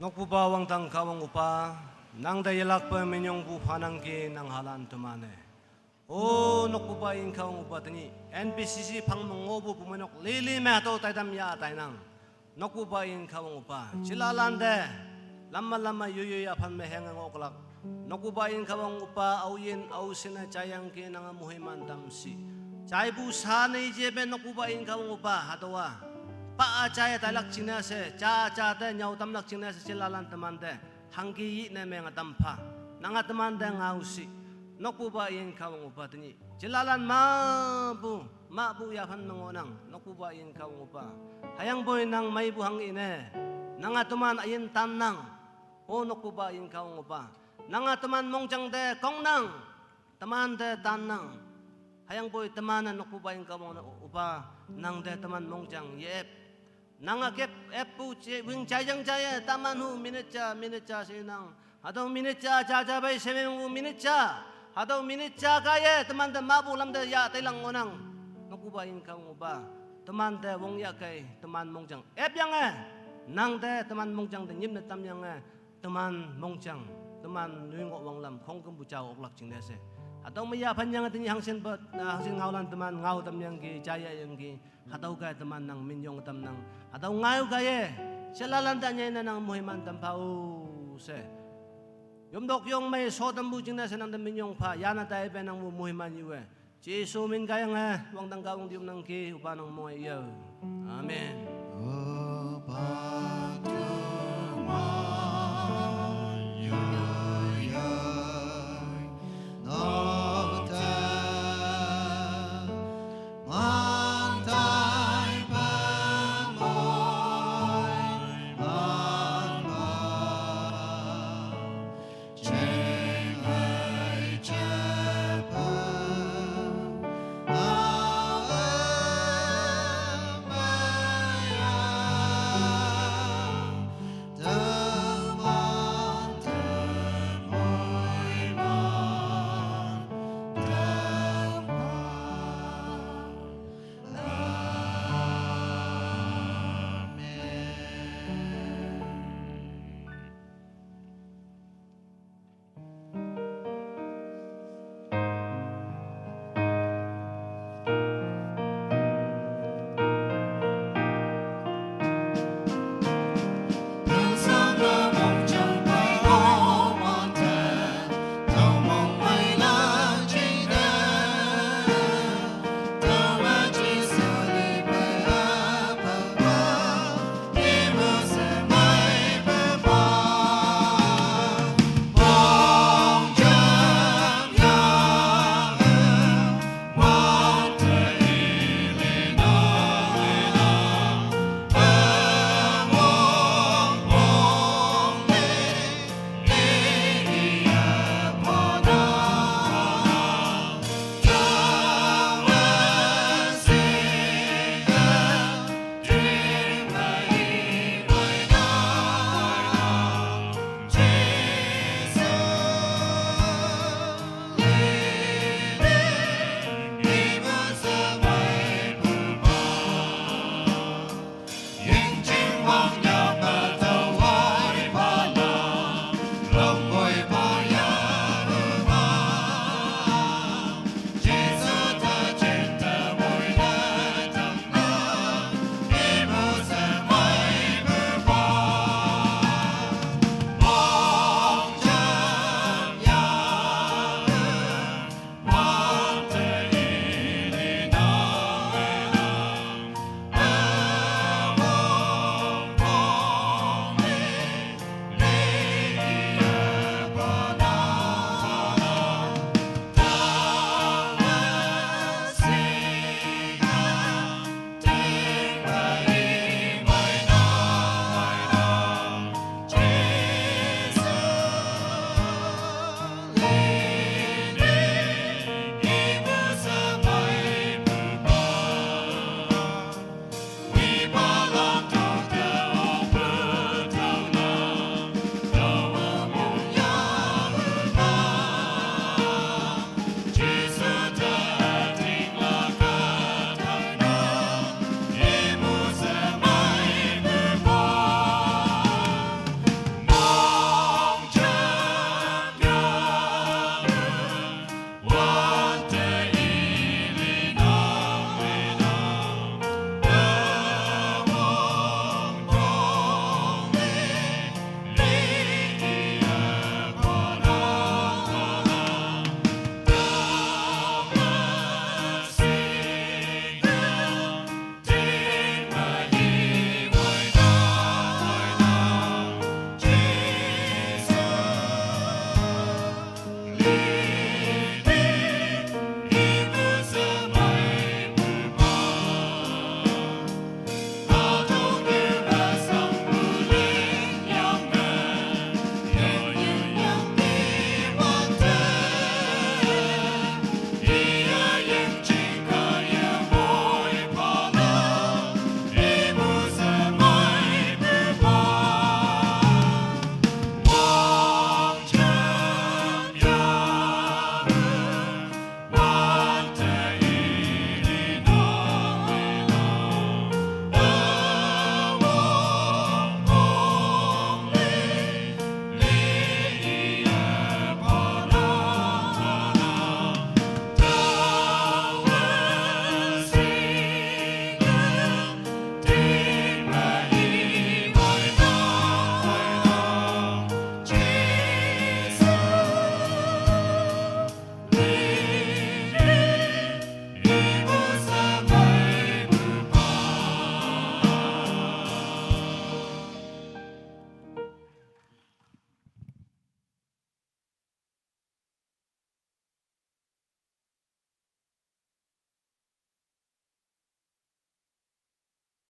Nokpupa wangdang Kahwang Upa, nangte yelakpe minyongpu phanangki nang halan teman-e. O Nokpupa Ayin Kahwang Upa, tenyih N B C C phang me ngohpu bumeinok lili me hatüo taitam yah tainang. Nokpupa Ayin Kahwang Upa, chilalan te lam me lam me yoiyoi aphan me henge ngohlak. Nokpupa Ayin Kahwang Upa, aoyin aoshinne jaiyangki nange moiman tam shi. Jaipu sha ne ijepe Nokpupa Ayin Kahwang Upa, hatüowa pa-a jaiye tailak jingne she, ja ja te nyüo tamlak jingne she chilalan temante hangki yine menge tam pha. Nange temante ngao shi. Nokpupa Ayin Kahwang Upa, tenyih chilalan mahpu, mahpu yaphan me ngohnang, Nokpupa Ayin Kahwang Upa. Hüyangpoi nang meipu hang ine, nange teman üyin tannang. O Nokpupa Ayin Kahwang Upa, nange teman mongjang te kongnang, temante tannang. Hüyangpoi teman-e Nokpupa Ayin Kahwang Upa, nangte teman mongjang ye-ep. Nange kep eppu je wing jaiyang jaiye, teman hu minute ja, minute ja shenang. Hatüo minute ja, ja ja pei shemengpu minute ja. Hatüo minute ja kaiye temante mahpu lamte yah tailang ngohnang. Nokpupa Ayin Kahwang Upa, temante wongyahkei, teman mongjang epyange, nangte teman mongjang te nyimne tamyange, teman mongjang, teman nyoi ngoh wanglam khongkümpu jao oklak jingne she. Hatüo me yaphan yange tenyih hangshinpe, ah, hangshin ngaolan teman ngao tamyangki, jaiyayangki. Hatüo kaiye teman nang minyong tamnang. Hatüo ngao kaiye, chilalan te nyei ne nang moiman tam pha-o she. Yomtok yong mei sho tampu jingne she nangte minyong pha, yane taipe nang mu moiman yuwe. Jesu min kaiyange, wangdang Kahwang te yomnangki, Üpa nang mong-e yo. Amen.